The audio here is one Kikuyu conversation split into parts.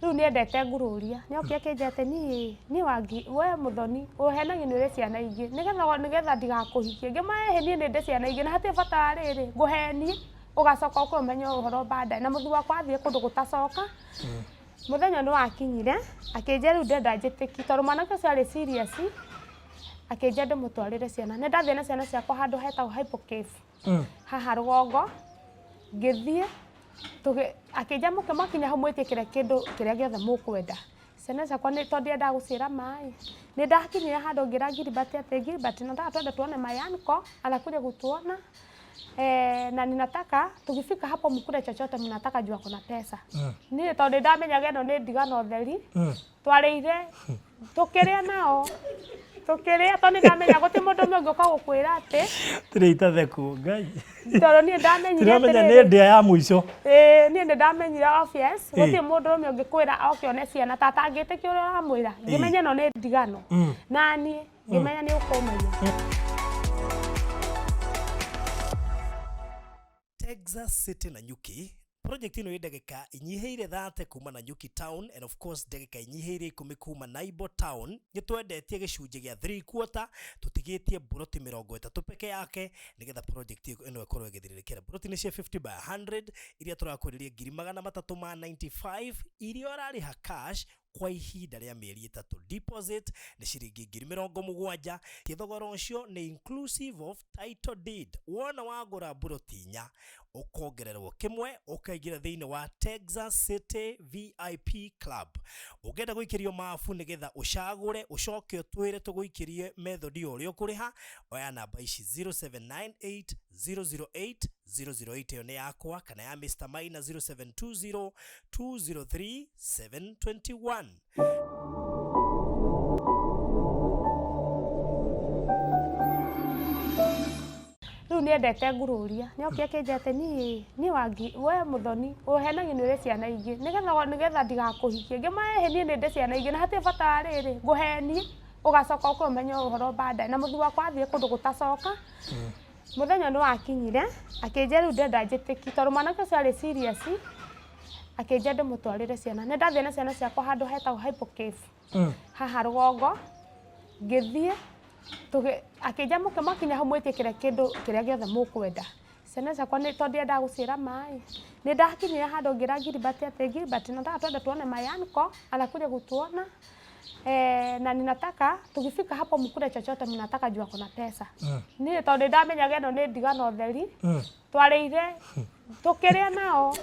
Rĩu nĩendete ngũrũria, nĩokire akĩnjĩra atĩ niĩ niĩ Wangi we Mũthoni ũhenagia nĩ ũrĩ ciana ingĩ nĩgetha ndigakũhikie. Ngĩmwĩra ĩhĩ niĩ nĩ ndĩ ciana ingĩ na hatirĩ bata wa rĩrĩ ngũhenie ũgacoka ũke ũmenye ũhoro baadaye. Na mũthuri wakwa athiĩ kũndũ gũtacoka, mũthenya ũyũ nĩwakinyire akĩnjĩra rĩu ndĩrenda njĩtĩkie tondũ mwanake ũcio arĩ serious, akĩnjĩra ndĩmũtwarĩre ciana. Nĩndathiĩ na ciana ciakwa handũ hetagwo Hypo Cafe haha rũgongo, ngĩthiĩ akĩnjĩra mũke mwakinya hau mwĩtie kĩrĩa kĩndũ kĩrĩa gĩothe mũkwenda. Ciana ciakwa nĩ tondũ ndiendaga gũciĩra maĩ, nĩ ndakinyire handũ ngĩra Gilbert atĩ Gilbert nataka twende tuone my uncle anakuja kutuona na ninataka tukifika hapo mkule chochote mnataka juu ako na pesa. Niĩ tondũ nĩ ndamenyaga ĩno nĩ ndigano theri, twarĩire tũkĩrĩa nao tũkĩrĩa tondũ nĩ ndamenya gũtirĩ mũndũ ũmwe ũngĩũka gũkwĩra atĩ Tirĩ itatheku Ngai. Tondũ niĩ ndamenyire Tiramenya nĩ atĩrĩrĩ, ndĩa ya mũico. Ĩĩ, niĩ nĩ ndamenyire obvious Ĩĩ. gũtirĩ mũndũ ũmwe ũngĩkwĩra oke one ciana tata angĩtĩkia ũrĩa ũramwĩra ngĩmenya ĩno nĩ ndigano na niĩ ngĩmenya nĩ ũkũmenya. Texas City Nanyuki project ĩno ĩ ndagĩka inyihĩire 30 kuma Nanyuki town and of course ndagĩka inyihĩire ikũmi kuma Naibo town. Nĩ twendetie gĩcunjĩ gĩa 3 quarter tũtigĩtie mburoti 30 peke yake nĩgetha project ĩno ĩkorwo ĩgĩthirĩrĩkĩra. Mburoti nĩ cia 50 by 100 iria tũrakwĩrĩria ngiri magana matatũ ma 95 iria ũrarĩha cash kwa ihinda rĩa mĩeri ĩtatũ. Deposit nĩ ciringi ngiri mĩrongo mũgwanja. Thogora ũcio nĩ inclusive of title deed. Wona wagũra mburoti inya ũkongererwo kĩmwe ũkaingĩra thĩinĩ wa Texas City VIP Club. Ũngĩenda gũikĩrio mabu nĩgetha ũcagũre ũcoke ũtwĩre tũgũikĩrie method ya ũrĩa ũkũrĩha, oya namba ici 0798 008 008 ĩyo nĩ yakwa kana ya Mr Maina 0720 203 721. Rĩu nĩendete ngũrũria, nĩokire akĩnjĩra atĩ niĩ niĩ Wangi we Mũthoni ũhenagia nĩ ũrĩ ciana ingĩ nĩgetha ndigakũhikie. Ngĩmwĩra ĩhĩ niĩ nĩ ndĩ ciana ingĩ na hatirĩ bata wa rĩrĩ ngũhenie ũgacoka ũke ũmenye ũhoro baadaye. Na mũthuri wakwa athiĩ kũndũ gũtacoka, mũthenya ũyũ nĩwakinyire akĩnjĩra rĩu ndĩrenda njĩtĩkie tondũ mwanake ũcio arĩ serious, akĩnjĩra ndĩmũtwarĩre ciana. Nĩ ndathiĩ na ciana ciakwa handũ hetagwo Hypo Cafe haha rũgongo, ngĩthiĩ akĩnjĩra mũke mwakinya hau mwĩtie kĩrĩa kĩndũ kĩrĩa gĩothe mũkwenda. Ciana ciakwa nĩ tondũ ndiendaga gũciĩra maĩ, nĩ ndakinyire handũ ngĩra Gilbert atĩ Gilbert nataka twende tuone my uncle anakuja kutuona na ninataka tukifika hapo mkule chochote mnataka juu ako na pesa. Niĩ tondũ nĩ ndamenyaga ĩno nĩ ndigano theri, twarĩire tũkĩrĩa nao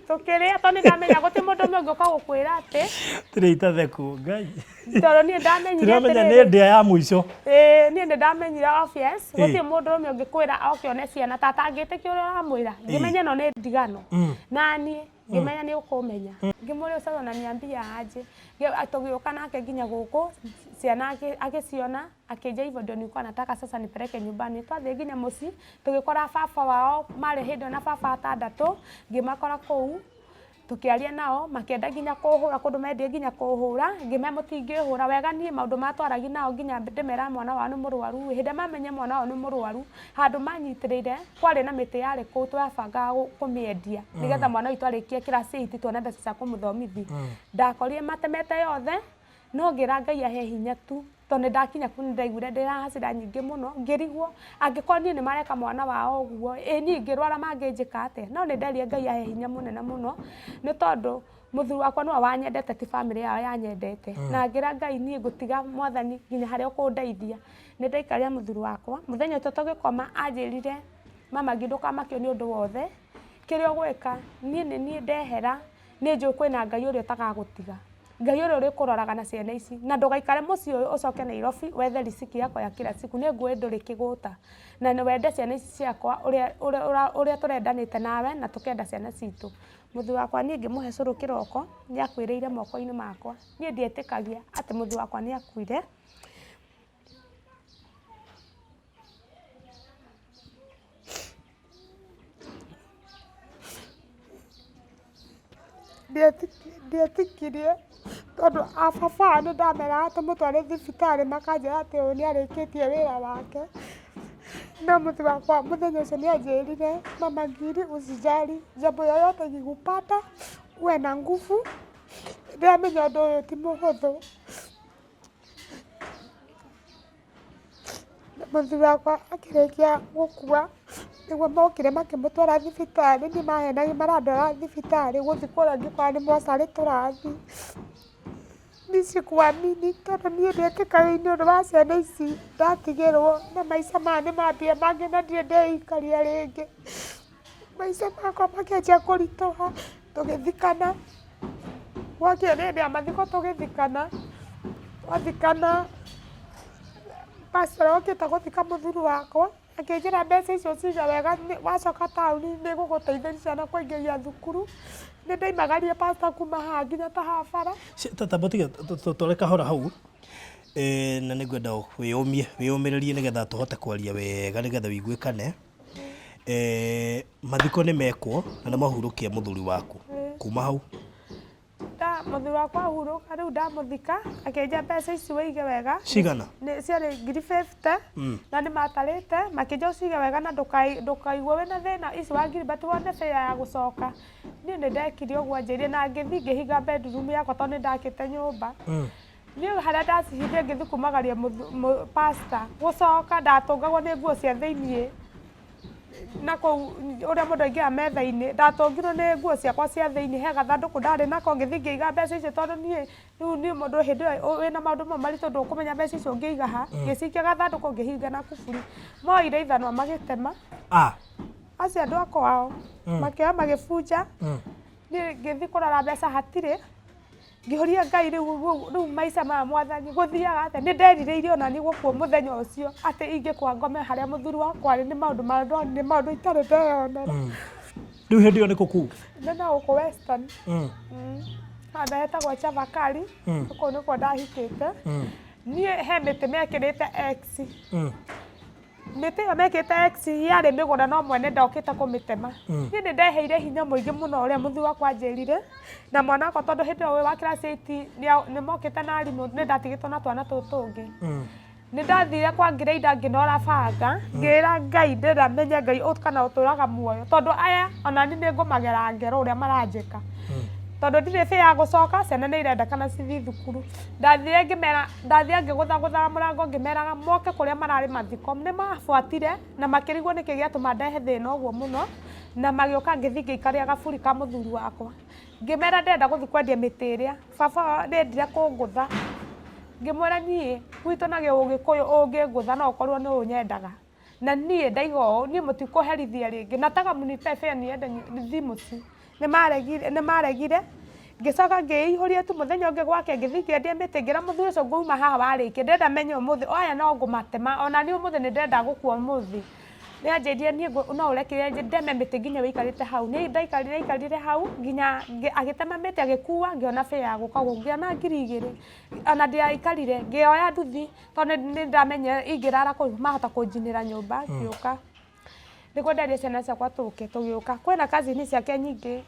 tũkĩrĩa tondũ nĩ ndamenya gũtirĩ mũndũ ũmwe ũngĩũka gũkwĩra atĩ Tirĩ itatheku Ngai. Tondũ niĩ ndamenyire Tiramenya nĩ atĩrĩrĩ, ndĩa ya mũico. Ĩĩ, niĩ nĩ ndamenyire obvious Ĩĩ. gũtirĩ mũndũ ũmwe ũngĩkwĩra oke one ciana tata angĩtĩkia ũrĩa ũramwĩra ngĩmenya ĩno nĩ ndigano na niĩ ngĩmenya nĩ ũkũmenya. Ngĩmũria sasa unaniambia aje? Tũgĩũka nake nginya gũkũ ciana agĩciona akĩnjia hivyo ndio nilikuwa nataka sasa nipeleke nyumbani. Twathiĩ nginya mũciĩ tũgĩkora baba wao marĩ hĩndĩ ĩyo na baba atandatũ ngĩmakora kũu tũkĩaria nao makĩenda nginya kũhũra kũndũ mendire nginya kũhũra ngĩmera mũtingĩhũra wega niĩ maũndũ matwaragi nao nginya ndĩmera mwana wao nĩ mũrwaru hĩndĩ ĩrĩa mamenya mwana wao nĩ mũrwaru handũ manyitĩrĩire kwarĩ na mĩtĩ yarĩ kũu twabangaga kũmĩendia nĩgetha mwana witũ arĩkie class 8 tuone mbeca cia kũmũthomithia ndakorire matemete yothe no ngĩra Ngai ahe hinya tu tondũ nĩ ndakinya kũu nĩ ndaiguire ndĩna hasira nyingĩ mũno ngĩrigwo angĩkorwo niĩ nĩ mareka mwana wao ũguo ĩ niĩ ingĩrwara mangĩnjĩka atĩa no nĩ nderire Ngai ahe hinya mũnene mũno nĩ tondũ mũthuri wakwa nĩwe wanyendete ti bamĩrĩ yao yanyendete na ngĩra Ngai niĩ ngũtiga mwathani nginya harĩa ũkũndeithia nĩ ndaikarire mũthuri wakwa mũthenya ũcio tũgĩkoma anjĩrire mama ngi ndũkamakio nĩ ũndũ wothe kĩrĩa ũgwĩka niĩ nĩ niĩ ndehera nĩ njũĩ kwĩna Ngai ũrĩa ũtagagũtiga Ngai ũrĩa ũrĩkũroraga na ciana ici na ndũgaikare mũciĩ ũyũ ũcoke Nairobi wethe riziki yako ya kila siku nĩ ngũĩ ndũrĩ kĩgũta na nĩ wende ciana ici ciakwa ũrĩa tũrendanĩte nawe na tũkenda ciana citũ. Mũthuri wakwa niĩ ngĩmũhe cũrũ kĩroko nĩ akuĩrĩire moko-inĩ makwa niĩ ndietĩkagia atĩ mũthuri wakwa nĩ akuire. Ndietĩkirie tondũ a baba wao nĩ ndameraga tũmũtware thibitarĩ makanjĩra atĩ ũyũ nĩ arĩkĩtie wĩra wake, no mũthuri wakwa mũthenya ũcio nĩ anjĩrire mama Ngiri usijali jambo yoyote ikikupata uwe na nguvu. Ndĩramenya ũndũ ũyũ ti mũhũthũ. Mũthuri wakwa akĩrĩkia gũkua, nĩguo mokire makĩmũtwara thibitarĩ, niĩ mahenagia marandwara thibitarĩ, gũthiĩ kũrĩa ngĩkora nĩ mocarĩ tũrathiĩ. Niĩ sikuamini tondũ niĩ ndietĩkagia nĩ ũndũ wa ciana ici ndatigĩrwo na maica maya nĩ mambia mangĩ na ndirĩ ndeikaria rĩngĩ. Maica makwa makĩanjia kũritũha, tũgĩthikana, gwakinya nĩ hĩndĩ ya mathiko tũgĩthikana, twathikana, pastor ũrĩa ũkĩte gũthika mũthuri wakwa, akĩnjĩra mbeca icio ũcige wega wacoka taũni nĩ igũgũteithĩrĩria ciana kũingĩria thukuru. Nĩ ndaimagarie pastor kuma haha nginya ta haha bara. Tata tiga tũtware kahora hau na nĩ ngwenda wĩyũmie wĩyũmĩrĩrie nĩgetha tũhote kwaria wega nĩgetha wĩiguĩkane. Mathiko nĩ mekwo na nĩ mahurũkia mũthuri waku kuma hau. Mũthuri wakwa ahurũka rĩu ndamũthika akĩnjia mbeca ici wĩige wega. Cigana? Nĩ ciarĩ 50,000 na nĩ matarĩte makĩnjia ũcige wega na ndũkaigue wĩna thĩna ici wa ngiri but wone fare ya gũcoka. Niĩ nĩ ndekire ũguo anjĩrire na ngĩthiĩ ngĩhinga bedroom yakwa tondũ nĩ ndakĩte nyũmba. Niĩ harĩa ndacihithire ngĩthiĩ kumagaria pastor gũcoka ndatũngagwo nĩ nguo cia thĩiniĩ na kũu ũrĩa mũndũ aingĩra metha-inĩ, ndatũngirwo nĩ nguo ciakwa cia thĩiniĩ, he gathandũkũ ndarĩ nako ngĩthiĩ ngĩiga mbeca icio tondũ niĩ rĩu niĩ mũndũ hĩndĩ ĩyo wĩna maũndũ mau maritũ ndũkũmenya mbeca icio ũngĩiga ha, ngĩcikia gathandũkũ ngĩhinga na kuburi. Moire ithanwa magĩtema. Acio andũ a kwao makĩoya magĩbunja, niĩ ngĩthiĩ kũrora mbeca hatirĩ, ngĩũria Ngai rĩu rĩu maica maya mwathani gũthiaga atĩa, nĩ nderirĩirie ona niĩ gũkua mũthenya ũcio atĩ ingĩkua ngome harĩa mũthuri wakwa arĩ, nĩ maũndũ marĩa ndonire, nĩ maũndũ itarĩ ndeyonera. Rĩu hĩndĩ ĩyo nĩ kũ kũu? Nĩ na gũkũ Western. Handũ hetagwo Chavakali, kũu nĩkuo ndahikĩte. Niĩ he mĩtĩ mekĩrĩte X. Mĩtĩ ĩyo mekĩrĩte X yarĩ mĩgũnda no mwene ndokĩte kũmĩtema. Niĩ nĩ ndeheire hinya mũingĩ mũno ũrĩa mũthuri wakwa anjĩrire na mwana wakwa tondũ hĩndĩ ĩyo wĩ wa class 8 nĩ mokĩte na arimũ nĩ ndatigĩtwo na twana tũtũ tũngĩ. Nĩ ndathire kwa ngĩrĩinda ngĩnora banga ngĩra Ngai ndĩrenda menye Ngai kana ũtũraga muoyo tondũ aya ona niĩ nĩ ngũmagera ngero ũrĩa maranjĩka. Tondũ ndirĩ fare ya gũcoka ciana nĩ irendekana cithiĩ thukuru. Ndathire ngĩmera, ndathire ngĩgũthagũthaga mũrango ngĩmeraga moke kũrĩa mararĩ mathiko. Nĩ mabuatire na makĩrigwo nĩkĩ gĩatũma ndehe thĩna ũguo mũno na magĩũka ngĩthiĩ ngĩikaria gaburi ka mũthuri wakwa. Ngĩmera ndĩrenda gũthiĩ kwendia mĩtĩ ĩrĩa, baba wao nĩendire kũngũtha. Ngĩmwĩra niĩ gwitũ na gĩũgĩkũyũ ũngĩngũtha no ũkorwo nĩ ũnyendaga. Na niĩ ndaiga ũũ, niĩ mũtikũherithia rĩngĩ, nataka mnipe fare niende thiĩ mũciĩ. Nĩ maregire, ngĩcoka ngĩihũria tu mũthenya ũngĩ gwake ngĩthiĩ ngĩendia mĩtĩ ngĩra mũthuri ũcio nguma haha warĩkia ndĩrenda menye ũmũthĩ aya no ngũmatema ona niĩ ũmũthĩ nĩ ndĩrenda gũkua ũmũthĩ. Nĩ anjĩrire niĩ no ũrekire ndeme mĩtĩ nginya wĩikarĩte hau. Niĩ ndaikarire hau nginya agĩtema mĩtĩ agĩkua ngĩona fare ya gũka gũkũ ngĩona 2,000. Ona ndiaikarire ngĩoya nduthi tondũ nĩ ndamenyire ingĩrara kũu mahota kũnjinĩra nyũmba ngĩũka. Nĩguo nderire ciana ciakwa tũke tũgĩũka. Kwĩna cousin ciake nyingĩ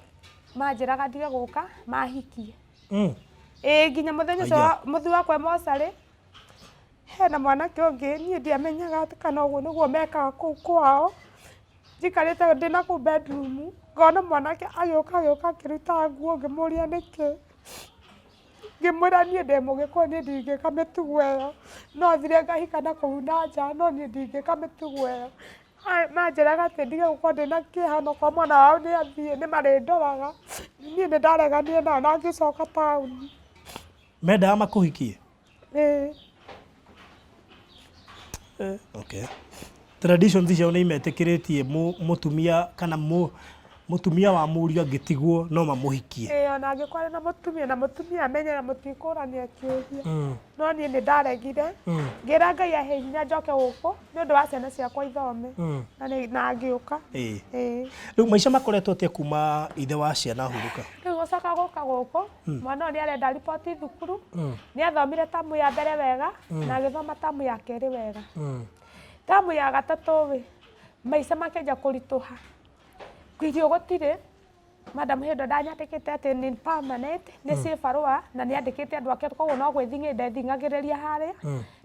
manjĩraga ndige gũka mahikie. Ĩĩ nginya mũthenya ũcio mũthuri wakwa e mocarĩ hena mwanake ũngĩ niĩ ndiamenyaga atĩ kana ũguo nĩguo mekaga kũu kwao. Njikarĩte ndĩna kũu bedroom ngona mwanake agĩũka agĩũka akĩruta nguo ngĩmũria nĩkĩ. Ngĩmwĩra niĩ ndĩ mũgĩkũyũ niĩ ndingĩka mĩtugo ĩyo. No thire ngahika na kũu na nja no niĩ ndingĩka mĩtugo ĩyo. Manjĩraga atĩ ndige gũkorwo ndĩna kĩeha onokorwo mwana wao nĩ athiĩ nĩ marĩndoraga. Niĩ nĩ ndareganire nao na ngĩcoka taũni. Mendaga makũhikie? Ĩĩ. Okay. Traditions ciao nĩ imetĩkĩrĩtie mũtumia kana mũtumia wa mũriũ angĩtigwo no mamũhikie. Ĩĩ ona angĩkorwo arĩ na mũtumia na mũtumia amenye na mũtikũrania kĩũria. No niĩ nĩ ndaregire. Ngĩra Ngai ahe hinya njoke gũkũ nĩ ũndũ wa ciana ciakwa ithome. Na ngĩũka. Ĩĩ. Rĩu maica makoretwo atĩa kuma ithe wa ciana ahurũka? Rĩu gũcoka gũka gũkũ, mwana ũyũ nĩ arenda riboti thukuru. Nĩ athomire tamu ya mbere wega na agĩthoma tamu ya kerĩ wega. Tamu ya gatatũ rĩ, maica makĩanjia kũritũha. Irio gũtirĩ, madam hĩndĩ ĩyo ndanyandĩkĩte atĩ nĩ permanent, nĩ cibarũa na nĩ andĩkĩte andũ ake koguo no gwĩthing'ĩrĩria ndething'agĩrĩria harĩa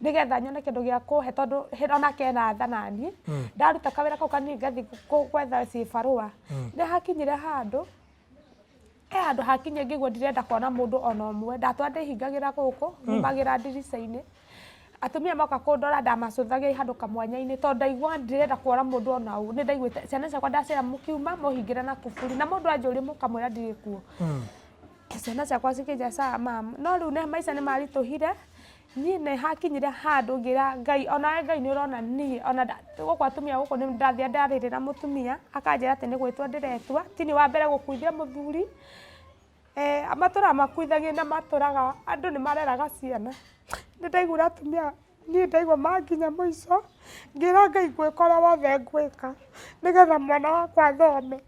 nĩgetha nyone kĩndũ gĩa kũhe tondũ onake ena tha naniĩ. Ndaruta kawĩra kau kanini ngathiĩ gwetha cibarũa. Nĩ hakinyire handũ He handũ hakinyie ngĩigua ndirenda kuona mũndũ ona ũmwe. Ndatũra ndĩhingagĩra gũkũ, nyumagĩra ndirica-inĩ. Atumia moka kũndora ndamacũthagia handũ kamwanya-inĩ tondũ ndaigua ndirenda kuona mũndũ ona ũ. Nĩ ndaiguĩte ciana ciakwa ndacĩra mũkiuma mũhingĩre na kuburi na mũndũ anjũria mũkamwĩra ndirĩ kuo. Ciana ciakwa cikĩnjĩra sawa mum. No rĩu nĩ maica nĩ maritũhire, niĩ nĩ hakinyire handũ ngĩra Ngai onawe Ngai nĩ ũrona niĩ ona gũkũ atumia gũkũ nĩ ndathiĩ ndarĩrĩra mũtumia akanjĩra atĩ nĩ gwĩtua ndĩretua, ti niĩ wa mbere gũkuithia mũthuri. Matũraga makuithagia na matũraga andũ nĩ mareraga ciana. Nĩ ndaiguire atumia niĩ ndaigua manginya mũico, ngĩra Ngai ngwĩka ũrĩa wothe ngwĩka nĩgetha mwana wakwa athome.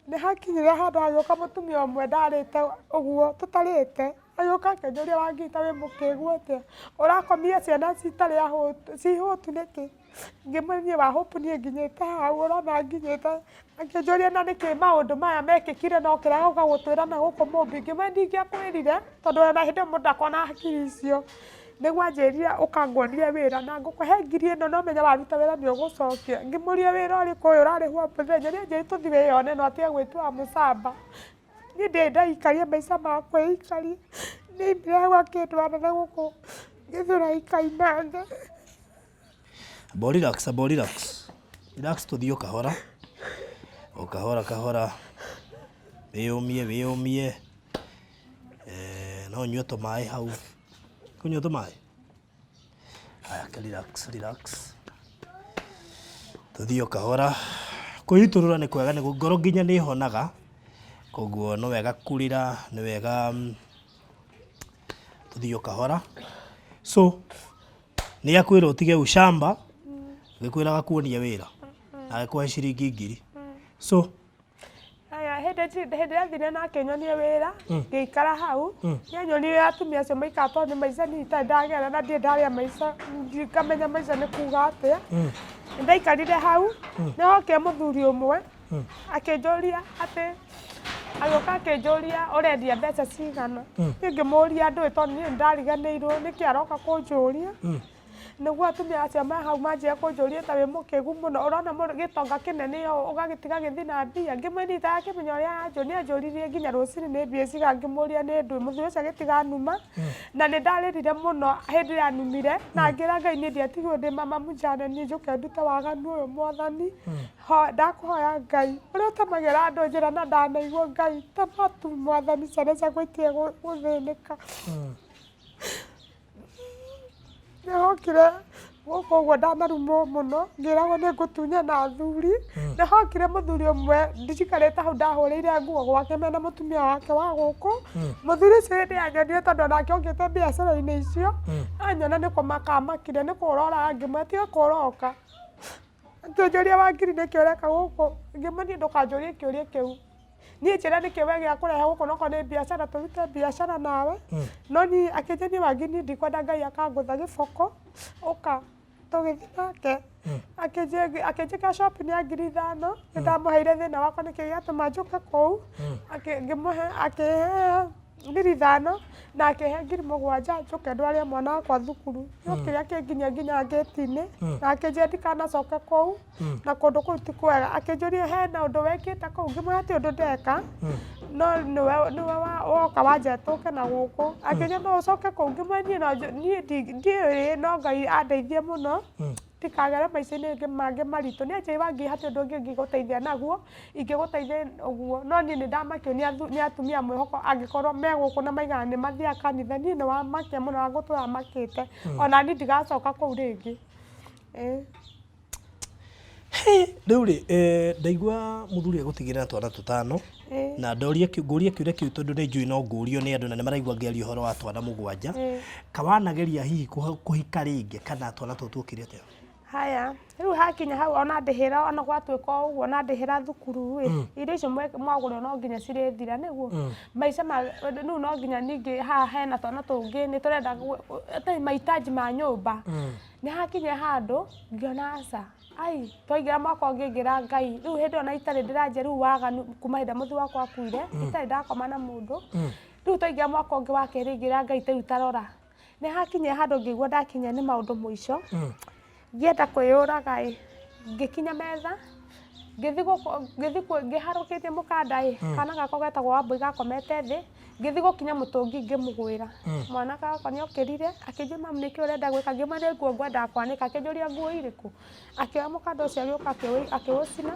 Nĩ hakinyire handũ hagĩũka mũtumia ũmwe ndarĩte ũguo tũtarĩte, agĩũka akĩnjũria Wangita wĩ mũkĩgu atĩa, ũrakomia ciana citarĩ ahũtu ciĩ hũtu nĩkĩ? Ngĩmwĩra niĩ wa hope niĩ nginyĩte hau ũrona nginyĩte, akĩnjũria na nĩkĩ maũndũ maya mekĩkire na ũkĩrega gũka gũtwĩra na gũkũ Mũmbi, ngĩmwĩra ndingĩakwĩrire tondũ ona hĩndĩ ĩyo mũndũ ndakoragwo na hakiri icio. Nĩguo anjĩrire ũka nguonie wĩra na ngũkũhe ngiri ĩno na ũmenye waruta wĩra nĩ ũgũcokia. Ngĩmũria wĩra ũrĩkũ ũyũ ũrarĩhwo o mũthenya, nĩ anjĩrire tũthiĩ wĩyone na ũtige gwĩtua mũcamba. Niĩ ndirĩ ndaikaria maica ma kwĩikaria, nĩ aumire hau akĩndwara na gũkũ Gĩthũrai Koinange. Amba ũ relax, amba ũ relax. Relax tũthiĩ o kahora. O kahora kahora. Wĩyũmie, wĩyũmie. No ũnyue tũmaĩ hau. Kũnyua tũmaĩ? Haya, relax, relax. Tũthiĩ o kahora. Kwĩitũrũra nĩ kwega nĩ ngoro nginya nĩ ĩhonaga. Koguo nĩ wega kũrĩra, nĩ wega tũthiĩ o kahora. So, nĩ akwĩra ũtige ushamba, agĩkwĩra agakuonia wĩra, agĩkũhe ciringi ngiri. So, Aya, hĩndĩ hĩndĩ ĩrĩa athire na akĩnyonia wĩra, ngĩikara hau, nĩanyonirie atumia acio maikara tondũ nĩ maica niĩ itarĩ ndagera na ndirĩ ndarĩa maica, ngamenya maica nĩ kuga atĩa. Nĩndaikarire hau, nĩhokire mũthuri ũmwe, akĩnjũria atĩ, agĩũka akĩnjũria ũrendia mbeca cigana. Niĩ ngĩmũria ndũĩ tondũ niĩ nĩndariganĩirwo nĩkĩ aroka kũnjũria. Nĩguo atumia acio me hau manjie kũnjũria ta wĩ mũkĩgu mũno, ũrona gĩtonga kĩnene ũũ ũgagĩtiga gĩthiĩ na mbia? Ngĩmwĩra niĩ itarakĩmenya ũrĩa aranjũria, nĩ anjũririe nginya rũcinĩ nĩ mbia cigana, ngĩmũria nĩ ndũĩ, mũthuri ũcio agĩtiga anuma, na nĩ ndarĩrire mũno hĩndĩ ĩrĩa anumire, na ngĩra Ngai niĩ ndiatigirwo ndĩ mama mũjane niĩ njũke ndute waganu ũyũ Mwathani, ndakũhoya Ngai, ũrĩa ũtemagĩra andũ njĩra na ndanaigua Ngai, tema tu Mwathani ciana ciakwa itige gũthĩnĩka. Nĩhokire gũkũ ũguo ndanarumwo mũno, ngĩragwo nĩ ngũtunyana athuri, nĩhokire mũthuri ũmwe njikarĩte hau ndahũrĩire nguo gwake mena mũtumia wake wa gũkũ, mũthuri ũcio hĩndĩ anyonire tondũ onake okĩte biacara-inĩ icio, anyona nĩ kũmaka amakire nĩ kũra oraga ngĩmwĩra tiga kũra ũka, akĩnjũria Wangiri nĩkĩ ũreka gũkũ, ngĩmwĩra niĩ ndũkanjũrie kĩũria kĩu. Niĩ njĩra nĩkĩ we gĩakũrehe gũkũ nokorwo nĩ biacara tũrute biacara nawe. No niĩ akĩnjĩra niĩ Wangiri niĩ ndikwenda Ngai akangũtha gĩboko, ũka. Tũgĩthiĩ nake, akĩnjĩkĩra shopping ya 5,000, nĩ ndamũheire thĩna wakwa nĩkĩ gĩatũma njũke kũu, ngĩmũhe akĩhe 5,000 na akĩhe 7,000 njũke ndware mwana wakwa thukuru. Nĩ okire akĩnginyia nginya ngĩti-inĩ na akĩnjĩra ndikanacoke kũu na kũndũ kũu ti kwega. Akĩnjũria hena ũndũ wekĩte kũu, ngĩmwĩra ti ũndũ ndeka no nĩwe woka wanjĩra tũke na gũkũ. Akĩnjĩra no ũcoke kũu, ngĩmwĩra niĩ no niĩ ndiũĩ no Ngai andeithie mũno ndikagere maica-inĩ mangĩ maritũ. Nĩ anjĩrire Wangui hatirĩ ũndũ ũngĩ ingĩgũteithia naguo, ingĩgũteithia ũguo, no niĩ nĩ ndamakio nĩ atumia a mwĩhoko angĩkorwo me gũkũ na maigaga nĩ mathiaga kanitha, niĩ nĩ wamakia mũno na ngũtũra makĩte, ona niĩ ndigacoka kũu rĩngĩ. Ĩĩ. Rĩu rĩ, ndaigua mũthuri agũtigĩra na twana tũtano, na ndoria ngũria kĩũria kĩu tondũ nĩ njũĩ no ngũrio nĩ andũ na nĩ maraigua ngĩaria ũhoro wa twana mũgwanja, kawanageria hihi kũhika rĩngĩ kana twana tũu tuokire atĩa? Haya, rĩu hakinya hau ona ndĩhĩra ona gwatuĩka o ũguo ona ndĩhĩra thukuru ĩ, irio icio mwagũra no nginya cirĩthira nĩguo. Maica ma rĩu no nginya ningĩ haha hena twana tũngĩ nĩ tũrenda mahitaji ma nyũmba. Nĩ hakinyire handũ ngĩona aca, ai twaingĩra mwaka ũngĩ ngĩra Ngai, rĩu hĩndĩ ĩyo ona itarĩ ndĩranjia rĩu waganu kuma hĩndĩ ĩrĩa mũthuri wakwa akuire, itarĩ ndakoma na mũndũ. Rĩu twaingĩra mwaka ũngĩ wa kerĩ ngĩra Ngai ta rĩu ta rora. Nĩ hakinyire handũ ngĩigua ndakinya nĩ maũndũ mũico, ngĩenda kwĩyũraga ĩ, ngĩkinya metha, Ngĩthiĩ ngĩthiĩ ngĩharũkĩtie mũkanda ĩ, kana gakwa getagwo Wambũi gakomete thĩ, ngĩthiĩ gũkinya mũtũngi ngĩmũgwĩra. Mwana gakwa nĩ okĩrire, akĩnjũria, "Mamu, nĩkĩ ũrenda gwĩka?" Ngĩmwĩra nĩ nguo ngwendaga kwanĩka. Akĩnjũria, "Nguo irĩkũ?" Akĩoya mũkanda ũcio agĩũka akĩũcina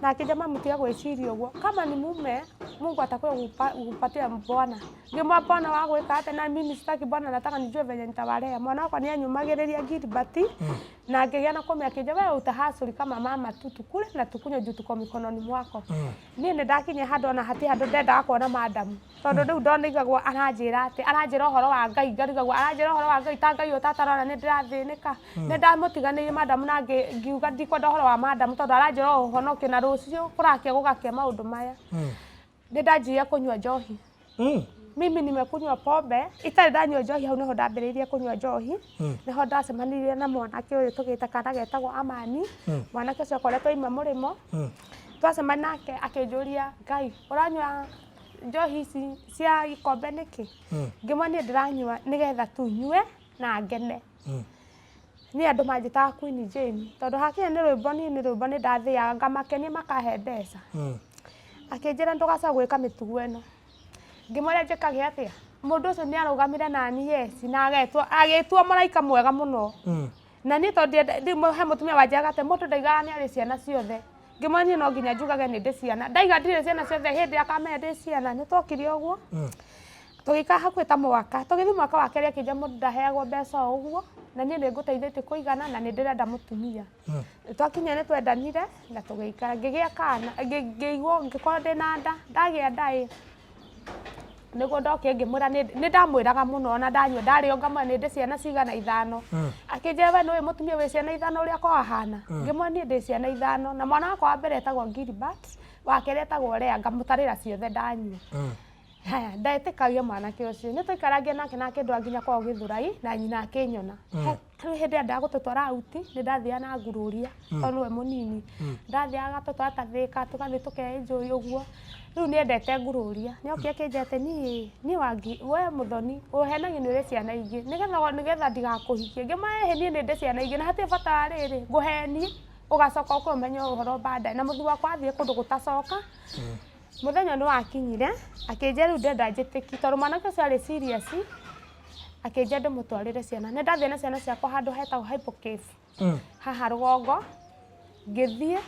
na akĩnjĩra, "Mamu, tiga gwĩciria ũguo, kama ni mume Mungu atakuja kukupatia bwana." Ngĩmwĩra, "Bwana wa gwĩka atĩa? Na mimi sitaki bwana, nataka nijue venye nitawalea." Mwana wakwa nĩ anyumagĩrĩria Gilbert na ngĩgĩa na kũmenya. Akĩnjĩra, "Wewe utahasuli kama mama tu, tukule na tukunywe juu tuko mikononi mwako." Niĩ nĩ ndakinyia handũ ona hatirĩ handũ ndendaga kuona madamu, tondũ rĩu ndonigagwo aranjĩra atĩ aranjĩra ũhoro wa Ngai, ngarigagwo aranjĩra ũhoro wa Ngai ta Ngai ũtatarona nĩ ndĩrathĩnĩka. Nĩ ndamũtiganĩirie madamu na ngiuga ndikwenda ũhoro wa madamu, tondũ aranjĩra o ũhonokio na rũciũ kũrakĩa gũgakĩa maũndũ maya. Nĩ ndanjirie kũnyua njohi. Mimi nimekunywa pombe itarĩ ndanyua njohi. Hau nĩho ndambĩrĩirie kũnyua njohi. Nĩho ndacemanirie na mwanake ũyũ tũgĩte kana getagwo Amani. Mwanake ũcio akoretwo aima mũrĩmo. Twacemania nake akĩnjũria, "Ngai, ũranyua njohi ici cia ikombe nĩkĩ?" Ngĩmwĩra, "Niĩ ndĩranyua nĩgetha tu nyue na ngene." Niĩ andũ manjĩtaga Queen Jane, tondũ hakinya nĩ rwĩmbo, niĩ nĩ rwĩmbo nĩ ndathiaga ngamakenia makahe mbeca. Akĩnjĩra, "Ndũgacoke gwĩka mĩtugo ĩno." Ngĩmwĩra, "Njĩkage atĩa?" Mũndũ ũcio nĩ arũgamire nani, yes, na agetwo agĩtua mũraika mwega mũno. Na niĩ tondũ he mũtumia wanjĩraga atĩ mũndũ ndaigaga nĩ arĩ ciana ciothe. Ngĩmwĩra, "Niĩ no nginya njugage nĩ ndĩ ciana. Ndaiga ndirĩ ciana ciothe, hĩndĩ ĩrĩa akamenya ndĩ ciana." Nĩ twokire ũguo tũgĩikara hakuhĩ ta mwaka. Tũgĩthiĩ mwaka wa kerĩ, akĩnjĩra, "Mũndũ ndaheagwo mbeca o ũguo, na niĩ nĩ ngũteithĩtie kũigana na nĩ ndĩrenda mũtumia." Twakinya nĩ twendanire na tũgĩikara. Ngĩgĩa kana, ngĩigwo ngĩkorwo ndĩna nda. Ndagĩa nda ĩ, nĩguo ndokire ngĩmwĩra nĩ ndamwĩraga mũno ona ndanyua ndarĩo, ngamwĩra nĩ ndĩ ciana cigana, ithano. Akĩnjĩra, "We nĩũĩ mũtumia wĩ ciana ithano ũrĩa akoragwo ahana?" Ngĩmwĩra, "Niĩ ndĩ ciana ithano, na mwana wakwa wa mbere etagwo Gilbert, wa kerĩ etagwo Lea." Ngamũtarĩra ciothe ndanyua. Haya, ndetĩkagia mwanake ũcio. Nĩ twaikarangia nake na akĩndwara nginya kwao Gĩthũrai na nyina akĩnyona. Rĩu hĩndĩ ĩrĩa endaga gũtũtwara out, nĩ ndathiaga na ngururia, tondũ nĩwe mũnini. Ndathiaga agatũtwara ta Thĩka, tũgathiĩ tũke-enjoy ũguo. Rĩu nĩ endete ngururia. Nĩ okire akĩnjĩra atĩ, niĩ Wangi, we Mũthoni, ũhenagia nĩ ũrĩ ciana ingĩ nĩgetha ndigakũhikie." Ngĩmwĩra, "Ĩhĩ, niĩ nĩ ndĩ ciana ingĩ na hatirĩ bata wa rĩrĩ ngũhenie ũgacoka ũke ũmenye ũhoro baadaye." Na mũthuri wakwa athiĩ kũndũ gũtacoka. Mũthenya nĩ wakinyire, akĩnjĩra rĩu ndenda njĩtĩki, tondũ mwanake ũcio arĩ serious. Akĩnjĩra ndĩmũtwarĩre ciana. Nĩ ndathiĩ na ciana ciakwa handũ hetagwo Hypo Cave haha rũgongo. Ngĩthiĩ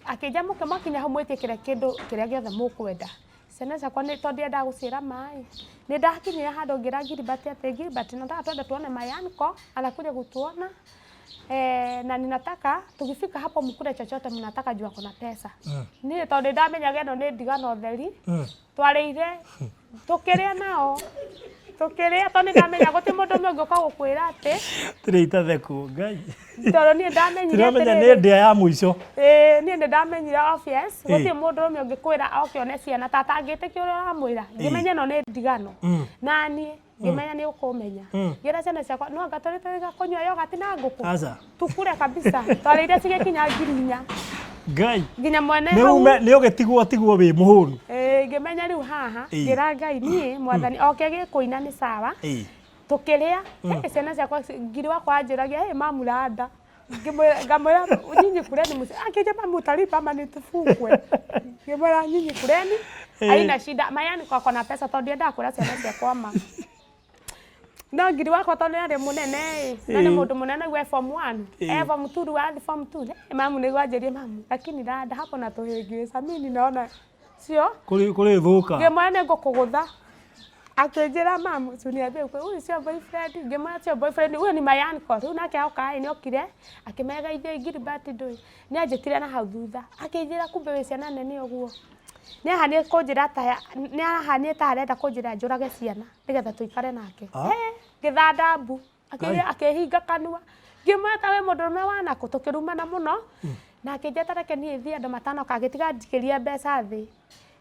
akĩnjĩra, "Mũke mwakinya hau mwĩtie kĩrĩa kĩndũ kĩrĩa gĩothe mũkwenda." Ciana ciakwa nĩ tondũ ndiendaga gũciĩra maĩ. Nĩ ndakinyire handũ ngĩra Gilbert atĩ, "Gilbert, nataka twende tuone my uncle anakuja kutuona, na ninataka tukifika hapo mkule chochote mnataka juu ako na pesa." Niĩ tondũ nĩndamenyaga ĩno nĩ ndigano theri, twarĩire tũkĩrĩa nao, tũkĩrĩa, tondũ nĩndamenya gũtirĩ mũndũ ũmwe ũngĩũka gũkwĩra atĩ Tirĩ itathekwo Ngai. Tondũ niĩ ndamenyire Tiramenya nĩ atĩrĩrĩ, ndĩa ya mũico. Ĩĩ, niĩ nĩ ndamenyire obvious gũtirĩ mũndũ ũmwe ũngĩkwĩra oke one ciana ta atangĩtĩkia ũrĩa ũramwĩra. Ngĩmenya ĩno nĩ ndigano na niĩ ngĩmenya nĩ ũkũmenya. Ngĩra ciana ciakwa, no anga tũrĩ tũrĩ kũnyua yogati na ngũkũ, Aca. tukure kabisa. Twarĩire cigĩkinya 4,000. Ngai. Nginya mwene Nĩ hau ume nĩ ũgĩtigwo tigwo wĩ mũhũnu. Ĩĩ, ngĩmenya rĩu haha. Ngĩra Ngai, niĩ Mwathani oke gĩkũina nĩ sawa. Tũkĩrĩa. Hey, ciana ciakwa ngiri wakwa anjĩragia, "Hey, mamu, randa." Ngamwĩra, "Nyinyi kuleni." Mũci akĩnjĩra, "Mamu, utalipa ama nitufungwe?" Ngĩmwĩra, "Nyinyi kuleni, haina shida." Mayani kwako na pesa, tondũ ndiendaga kwĩra ciana ciakwa ma. No ngiri wakwa tondũ nĩ arĩ mũnene ĩ, na nĩ mũndũ mũnene rĩu e form 1, e form 2 rĩu, arathiĩ form 2. "Hey, mamu," nĩguo anjĩrie, "mamu, lakini randa hapo na tũhĩngĩca mimi ninaona sio." Kũrĩ kũrĩ thũka. Ngĩmwĩra, "Nĩ ngũkũgũtha." Akĩnjĩra, "Mamu, si uniambie ukweli, huyu sio boyfriend?" Ngĩmwĩra, "Sio boyfriend, huyo ni my uncle." Rĩu nake oka ĩ, nĩokire akĩmegeithia Gilbert ndũĩ nĩ anjĩtire na hau thutha, akĩnjĩra, "Kumbe wĩ ciana nene ũguo." Nĩ kũnjĩra ta nĩ arahanire ta arenda kũnjĩra njũrage ciana nĩgetha tũikare nake. Ah. He, ngĩthanda mbu. Akĩhinga kanua. Ngĩmwĩra, "Ta wĩ mũndũrũme wanakũ?" Tũkĩrumana mũno na akĩnjĩra ta reke niĩ thiĩ andũ matanoka. Agĩtiga njikĩrie mbeca thĩ,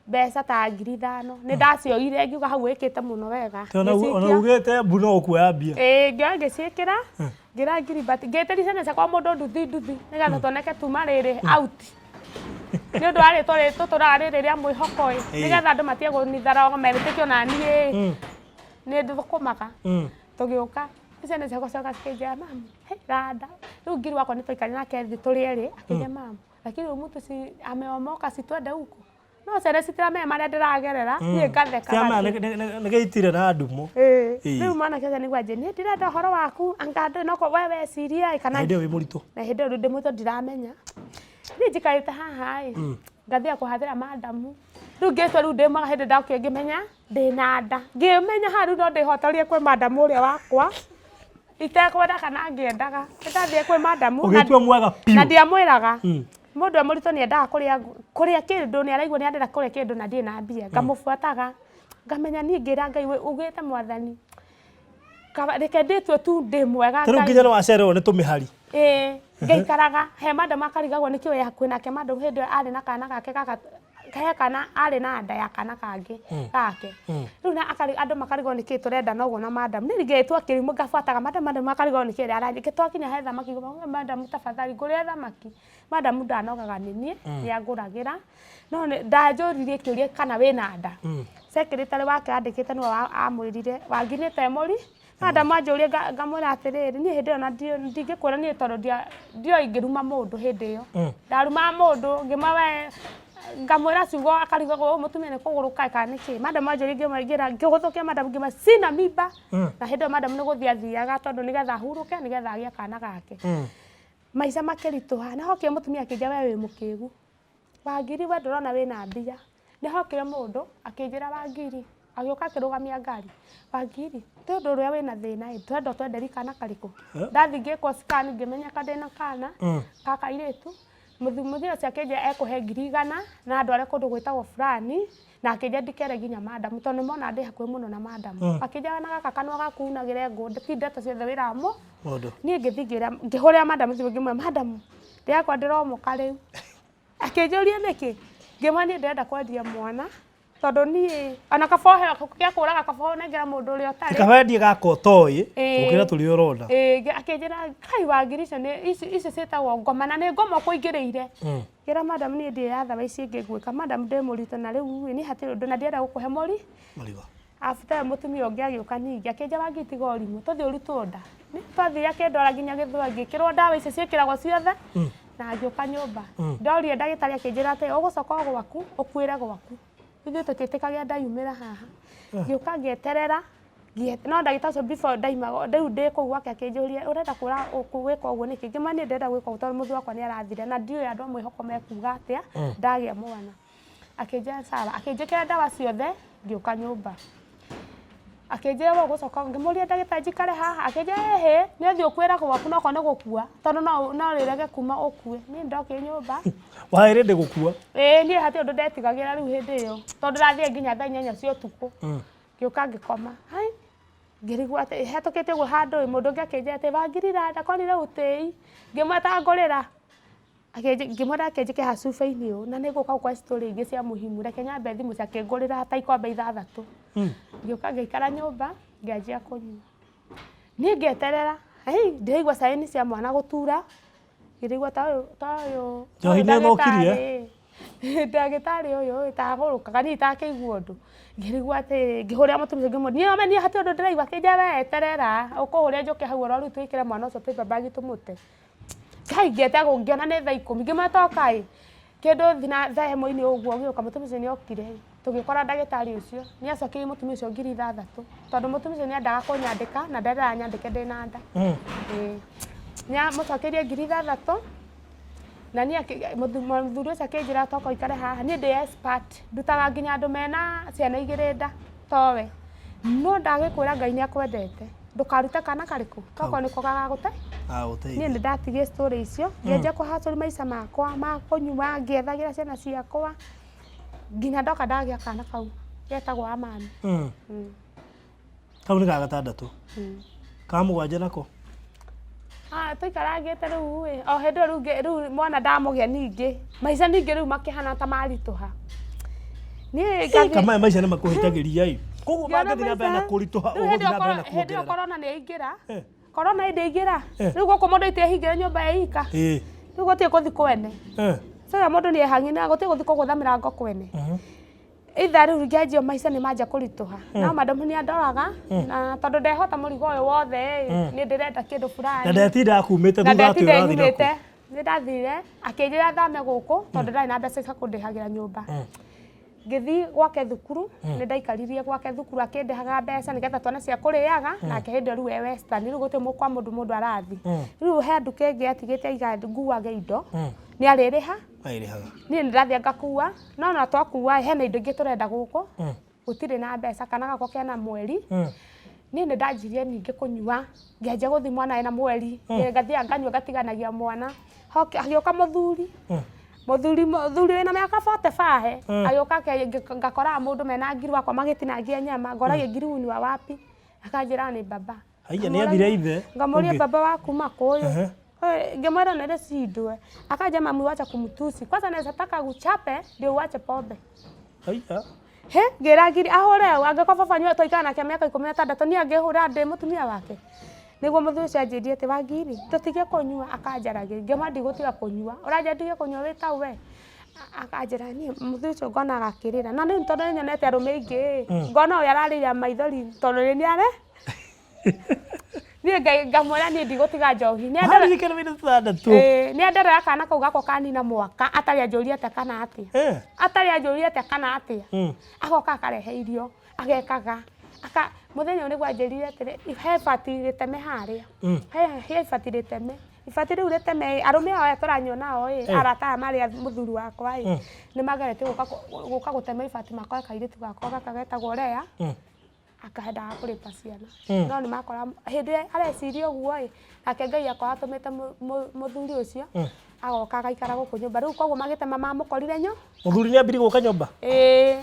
mbeca ta 5,000. Nĩ ndacioire, ngiuga hau wĩkĩte mũno wega. Ona Ngĩcikia. Ugĩte mbu no ũkuoya mbia. Ĩĩ, ngĩoya ngĩciĩkĩra, ngĩra Gilbert, ngĩtĩria ciana ciakwa mũndũ nduthi nduthi nĩgetha tuoneke tuma rĩrĩ out, nĩ ũndũ wa rĩtwa rĩrĩ tũtũraga rĩrĩ rĩa mwĩhoko ĩ, nĩgetha andũ matige gũnithara metĩkio na niĩ nĩ thũkũmaga. Tũgĩũka, ciana ciakwa cioka cikĩnjĩra, "Mamu, he randa." Rĩu ngiri wakwa nĩ twaikarire nake thĩ tũrĩ erĩ, akĩnjĩra, "Mamu, Lakini huyu mtu si ameomoka, si twende huko. No ciana citiramenya marĩa ndĩragerera, niĩ ngathekaga Kĩama tu. nĩ gĩitire na ndumo. Ĩĩ. Ĩĩ. Rĩu mwanake ũcio nĩguo anjĩra, niĩ ndirenda ũhoro waku, anga ndũĩ no we weciria ĩ, kana Na hĩndĩ ĩyo wĩ mũritũ. Na hĩndĩ ĩyo rĩu ndĩ mũritũ, ndiramenya. Niĩ njikarĩte haha ĩ, ngathiĩ kũhathĩra madamu. Rĩu ngĩtua rĩu ndĩ mwega, hĩndĩ ndokire ngĩmenya ndĩna nda. Ngĩmenya haha rĩu no ndĩhotorie kwĩ madamu ũrĩa wakwa itekwenda kana ngĩendaga. Nĩndathire kwĩ madamu na Ũgĩtua mwega na biũ. ndiamwĩraga. Mũndũ e mũritũ nĩendaga kũrĩa kũrĩa kĩndũ, nĩaraigua nĩarenda kũrĩa kĩndũ na ndirĩ na mbia. Ngamũbuataga ngamenya niĩ ngĩra Ngai ugĩte mwathani kaba reke ndĩtue tu ndĩ mwega Ta rĩu Ngai. nginya nĩ wacererwo nĩ tũmĩhari. Ĩĩ, ngaikaraga he madamu akarigagwo nĩkĩ wĩ hakuhĩ nake. Madamu hĩndĩ ĩyo arĩ na kana gake gaka, he kana arĩ na nda ya kana kangĩ gake. Rĩu na andũ makarigwo nĩkĩ tũrenda na ũguo na madamu. Niĩ ngĩtua kĩrimũ ngabuataga madamu, madamu makarigwo nĩkĩ aranjĩka. Twakinya he thamaki, ngauga, "Madamu tafadhali ngũrĩre thamaki." Madamu ndanogaga nĩ niĩ, nĩangũragĩra. No ndanjũririe kĩũria kana wĩna nda. Secretary wake andĩkĩte nĩwe amwĩrire Wangi nĩ temũri. Madamu anjũrie ngamwĩra atĩrĩrĩ, niĩ hĩndĩ ĩyo na ndingĩkwĩra niĩ tondũ ndioĩ ingĩruma mũndũ hĩndĩ ĩyo. Ndarumaga mũndũ ngĩmwĩra we, ngamwĩra ciugo akarigagwo ũyũ mũtumia nĩ kũgũrũka kana nĩkĩ. Madamu anjũrie ngĩmwĩra, ngĩgũthũkia madamu ngĩmwĩra sina mimba. Na hĩndĩ ĩyo madamu nĩ gũthiĩ athiaga tondũ nĩgetha ahurũke, nĩgetha agĩe kana gake. Maica makĩritũha, nĩ hokire mũtumia akĩnjĩra we wĩ mũkĩgu. Wangiri we ndũrona wĩna mbia. Nĩ hokire mũndũ akĩnjĩra Wangiri, agĩũka akĩrũgamia ngari. Wangiri, ti ũndũ ũrĩa wĩna thĩna ĩ, twenda twenderie kana karĩkũ? Ndathiĩ ngĩkwo scan ngĩmenyeka ndĩna kana ka kairĩtu. Mũthuri ũcio akĩnjĩra ekũhe 100,000 na andware kũndũ gwĩtagwo fulani, na akĩnjĩra ndikere nginya madamu tondũ nĩmona ndĩ hakuhĩ mũno na madamu. Akĩnjĩra na gaka kanua gaku unagĩre ngũ, ti ndeto ciothe wĩraga mũ. Mũndũ. Niĩ ngĩthiĩ ngĩhũrĩra madamu thimũ ngĩmwĩra, madamu ndĩrakwa ndĩromoka rĩu. Akĩnjũria nĩkĩ, ngĩmwĩra niĩ ndĩrenda kwendia mwana tondũ niĩ ona kaba ũheo gĩa kũraga, kaba ũnengera mũndũ ũrĩa ũtarĩ. Kaba wendie gaka ũtoĩ Ĩĩ. gũkĩra tũrĩa ũrona. Ĩĩ, akĩnjĩra kai Wangiri icio nĩ ici ciĩtagwo ngoma na nĩ ngoma ũkũingĩrĩire. Ngĩra madamu niĩ ndirĩ yathawa ici ingĩ ngwĩka, madamu ndĩ mũritũ na rĩu ĩ, niĩ hatirĩ ũndũ na ndĩrenda gũkũhe mũri. Mũrigo. After ĩyo mũtumia ũngĩ agĩũka ningĩ akĩnjĩra Wangiri tiga ũrimũ tũthiĩ ũrutwo nda. Nĩ twathiire akĩndwara nginya Gĩthweri ngĩkĩrwo ndawa icio ciĩkĩragwo ciothe na ngĩũka nyũmba. Ndorire ndagĩtarĩ akĩnjĩra atĩ ũgũcoka o gwaku ũkuĩre gwaku. Ithuĩ tũtiĩtĩkagia nda yumĩra haha. Ngĩũka ngĩeterera, no ndagĩtarĩ ũcio before ndaima rĩu ndĩ kũu gwake akĩnjũria ũrenda gwĩka ũguo nĩkĩ? Ngĩmwĩra niĩ ndĩrenda gwĩka ũguo tondũ mũthuri wakwa nĩ arathire na ndiũĩ andũ a mwĩhoko mekuga atĩa ndagĩa mwana. Akĩnjĩra sawa, akĩnjĩkĩra ndawa ciothe ngĩũka nyũmba. Akĩnjĩra we ũgũcoka, ngĩmũria ndagĩtarĩ njikare haha, akĩnjĩra ĩhĩ nĩ ũthiĩ ũkuĩre gwaku no okorwo nĩ gũkua tondũ no rĩrege kuma ũkue. Niĩ ndokire nyũmba. Warĩ ready gũkua? Ĩĩ, niĩ hatirĩ ũndũ ndetigagĩra rĩu hĩndĩ ĩyo tondũ ndathire nginya thaa 8 cia ũtukũ. Ngĩũka ngĩkoma. Hai, ngĩrigwo atĩ hetũkĩte ũguo handũ ĩ, mũndũ ũngĩ akĩnjĩra atĩ Wangiri ndakorire ũtĩi. Ngĩmwĩra ta ngũrĩra. Ngĩmwĩra akĩnjĩke haha cuba-inĩ ũũ na nĩngũka gũkũhe story ingĩ cia muhimu, reke nyambe thimũ ciake ngũrĩra ta ikombe 6. Ngĩũka ngĩikara nyũmba ngĩanjia kũnyua. Niĩ ngĩeterera, hei, ndĩraigua caini cia mwana gũtura, ngĩrigwo ta ũyũ, ta ũyũ, Njohi nĩ ĩthũkirie? ndagĩtarĩ ũyũ itagũrũkaga niĩ itakĩigua ũndũ. Ngĩrigwo atĩrĩ, ngĩhũrĩra mũtumia ũcio ngĩmwĩra, niĩ ome niĩ hatirĩ ũndũ ndĩraigua, akĩnjĩra we eterera, ũkũhũrĩra njũke hau oro rĩu twĩkĩre mwana ũcio paper bag tũmũte. Ngai ngĩetagwo ngĩona nĩ thaa 10, ngĩmwĩra toka ĩ, kĩndũ thina thaa ĩmwe-inĩ ũguo gĩũka, mũtumia ũcio nĩokire, tũgĩkora ndagĩtarĩ ũcio, nĩacokeirie mũtumia ũcio 6,000 tondũ mũtumia ũcio nĩendaga kũnyandĩka na ndendaga nyandĩke ndĩna nda. Ĩĩ. Nĩamũcokeirie 6,000 na niĩ mũthuri ũcio akĩnjĩra toka ũikare haha, niĩ ndĩ expert, ndutaga nginya andũ mena ciana 2 nda towe. No ndagĩkwĩra Ngai nĩakwendete, ndũkarute kana karĩkũ, tokorwo nĩko gagagũte. Niĩ nĩ ndatigie story icio, ngĩanjia kũhacũria maica makwa ma kũnyua, ngĩethagĩra ciana ciakwa, nginya ndoka ndagĩa kana kau getagwo Amani. Kau nĩ ga gatandatũ. Ka mũgwanja nako? Tũikarangĩte rĩu ĩ, o hĩndĩ ĩyo rĩu rĩu mwana ndamũgĩa ningĩ, maica ningĩ rĩu makĩhana ta maritũha. Niĩ ngathiĩ Kamae maica nĩ makũhĩtagĩria ĩ. Koguo Ngĩona mangĩthiĩ na mbere na maica, kũritũha, rĩu hĩndĩ ũgũthiĩ na mbere na ĩyo kuongerera. Corona nĩ yaingĩra. Corona ĩndĩingĩra. Rĩu gũkũ mũndũ itehingĩre nyũmba ya ika. Rĩu gũtirĩ gũthiĩ kwene. Sasa mũndũ nĩ ehang'ina, gũtirĩ gũthiĩ kũgũtha mĩrango kwene. Ithaa rĩu ngĩanjia maica nĩ manjia kũritũha. No madamu nĩ andoraga, na tondũ ndehota mũrigo ũyũ wothe ĩ, niĩ ndĩrenda kĩndũ fulani. Na ndetinda akumĩte Na thutha atĩ ndetinda ũrathiĩ nakũ. nyumĩte. Nĩ ndathire akĩnjĩra thame gũkũ tondũ ndarĩ na mbeca cia kũndĩhagĩra nyũmba. Ngĩthiĩ gwake thukuru, nĩ ndaikaririe gwake thukuru akĩndĩhaga mbeca nĩgetha tuone cia kũrĩaga. Nake hĩndĩ ĩyo rĩu e Western, rĩu gũtirĩ kwa mũndũ mũndũ arathi. Rĩu he nduka ĩngĩ atigĩte aiga nguage indo, nĩ arĩrĩha. Airĩhaga. Niĩ nĩ ndathiĩ ngakua, no na twakua hena indo ingĩ tũrenda gũkũ, gũtirĩ na mbeca, kana gakwa kena mweri. Niĩ nĩ ndanjirie ningĩ kũnyua, ngĩanjia gũthiĩ mwana ena mweri, ngathiaga nganyua ngatiganagia mwana. Hagĩũka mũthuri, mũthuri wĩna mĩaka 45, agĩũka ngakoraga mũndũ mena ngiri wakwa magĩtinangia nyama, ngoragia ngiri huyu ni wa wapi, akanjĩra nĩ baba. Haiya, nĩ athire ithe. Ngamũria Ũngĩ. baba wa kuma kũyũ. Ehe. Ngemwĩra nĩ rĩcindwe, akanja mami wacha kumtusi kwanza, naweza taka guchape ndio uache pombe. Haiya. He ngĩra ngiri ahũre ũ, angĩkorwo baba nyua twaikara nake mĩaka 16 niĩ angĩhũra ndĩ mũtumia wake. Nĩguo mũthuri ũcio anjĩrire atĩ Wangiri tũtige kũnyua, akanjaragĩria, ngĩmwĩra ndigũtiga kũnyua, ũranjĩra ndige kũnyua wĩ ta we. Akanjĩra niĩ mũthuri ũcio ngonaga akĩrĩra, na rĩu tondũ nĩnyonete arũme aingĩ ĩ, ngona ũyũ ararĩra maithori tondũ nĩ nĩare niĩ ngamwĩra niĩ ndigũtiga njohi. Nĩ Waririkana wĩna 6. Ĩĩ, nĩ anderera kana kau gakwa kanina mwaka atarĩ anjũria atĩa kana atĩa. Atarĩ anjũria atĩa kana atĩa. Agoka akarehe irio agekaga aka mũthenya ũyũ nĩguo anjĩrire atĩrĩ, he ibati rĩteme harĩa, he ibati rĩteme, ibati rĩu rĩteme ĩ, arũme aya tũranyua nao ĩ, arata aya marĩ a mũthuri wakwa ĩ, nĩ mageretie gũka gũtema ibati, makore kairĩtu gakwa gaka getagwo Lea akaendaga kũrĩpa ciana, no nĩ makora hĩndĩ ĩrĩa areciria ũguo ĩ, nake Ngai akorwo atũmĩte mũthuri ũcio agoka agaikara gũkũ nyũmba rĩu, koguo magĩtema mamũkorire nyo. Mũthuri nĩ ambirie gũka nyũmba. Ĩĩ,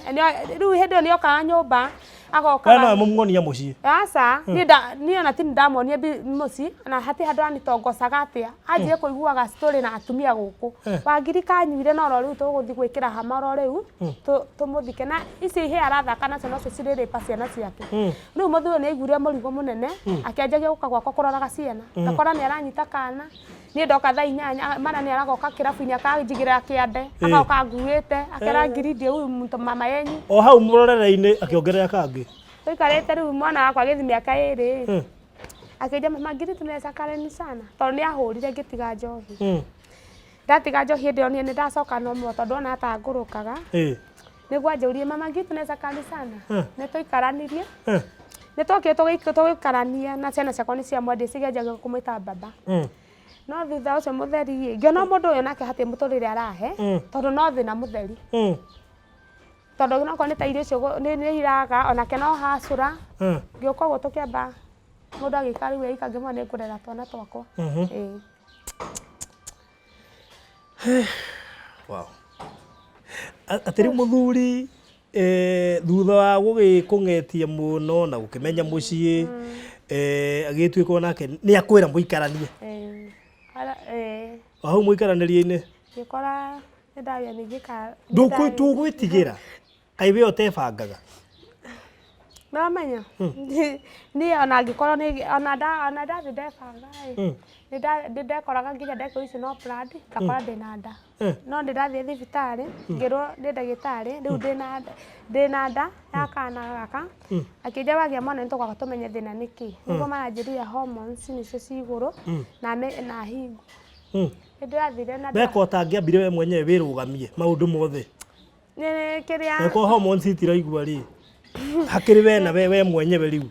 rĩu hĩndĩ ĩyo nĩokaga nyũmba. We Agokaga. nowe mũmuonia mũciĩ? Aca, niĩ nda niĩ ona ti ndamuonie mũciĩ na hatirĩ handũ anitongocaga atĩa, anjie kũiguaga story na atumia gũkũ. Wangiri kanyuire no ro rĩu tũgũthiĩ gwĩkĩra hama oro rĩu tũmũthike, na ici ihĩa arathaka nacio nocio cirĩrĩpa ciana ciake. Rĩu mũthuri ũyũ nĩ aiguire mũrigo mũnene, akĩanjagia gũka gwakwa kũroraga ciana, ngakora nĩ aranyita kana. Niĩ ndoka thaa 8 mara nĩ aragoka kĩrabu-inĩ akanjigĩrĩra kĩande, agoka nguĩte akera ngiri ndiĩ huyu mtu mama yenyu. O hau mũrorere-inĩ akĩongerera kangĩ. Tũikarĩte rĩu mwana wakwa agĩthiĩ mĩaka 2, akĩnjia mama ngiri tunaweza kareni sana, tondũ nĩ ahũrire ngĩtiga njohi. Ndatiga njohi hĩndĩ ĩyo niĩ nĩ ndacoka normal, tondũ ona atangũrũkaga. Nĩguo anjũrie mama ngiri tunaweza kareni sana. Nĩ tũikaranirie, nĩ twokire tũgĩikarania na ciana ciakwa nĩ ciamwendire, cikĩanjagia kũmwĩta baba. No thutha ũcio mũtheri ĩ, ngĩona mũndũ ũyũ nake hatirĩ mũtũrĩre arahe, tondũ no thĩna mũtheri, tondũ onokorwo nĩ ta irio icio nĩ iraga, onake no hacũra. Ngĩũka ũguo tũkĩamba mũndũ agĩikara rĩu eika, ngĩmwĩra nĩ ngũrera twana twakwa. Ĩĩ. Wow. Atĩ rĩu mũthuri thutha wa gũgĩkũng'etia mũno na gũkĩmenya mũciĩ, agĩtuĩka onake nĩ akwĩra mũikaranie. Ĩĩ. Ĩĩ. O hau mũikaranĩrie-inĩ. Ngĩkora nĩ ndagĩa ningĩ ka Ndũgwĩtigĩra kaĩ we ũtebangaga? Namenya niĩ ona angĩkorwo nĩ ona nda ona ndathiĩ ndebanga ĩ, nĩ ndekoraga nginya ndekwo icio no planned, ngakora ndĩna nda. No nĩ ndathiĩ thibitarĩ ngĩrwo nĩ ndagĩtarĩ rĩu ndĩna nda ya kana gaka. Akĩnjĩra wagĩa mwana nĩ tũgoka tũmenye thĩna nĩ kĩ, nĩguo maranjĩrire hormones nĩcio ci igũrũ na hingwo. Nĩ ndĩrathire na Weka ũtangĩambire we mwenyewe wĩrũgamie maũndũ mothe? Nĩ kĩrĩa. Angĩkorwo hormones itiraigua rĩ, hakĩrĩ we na we mwenyewe rĩu.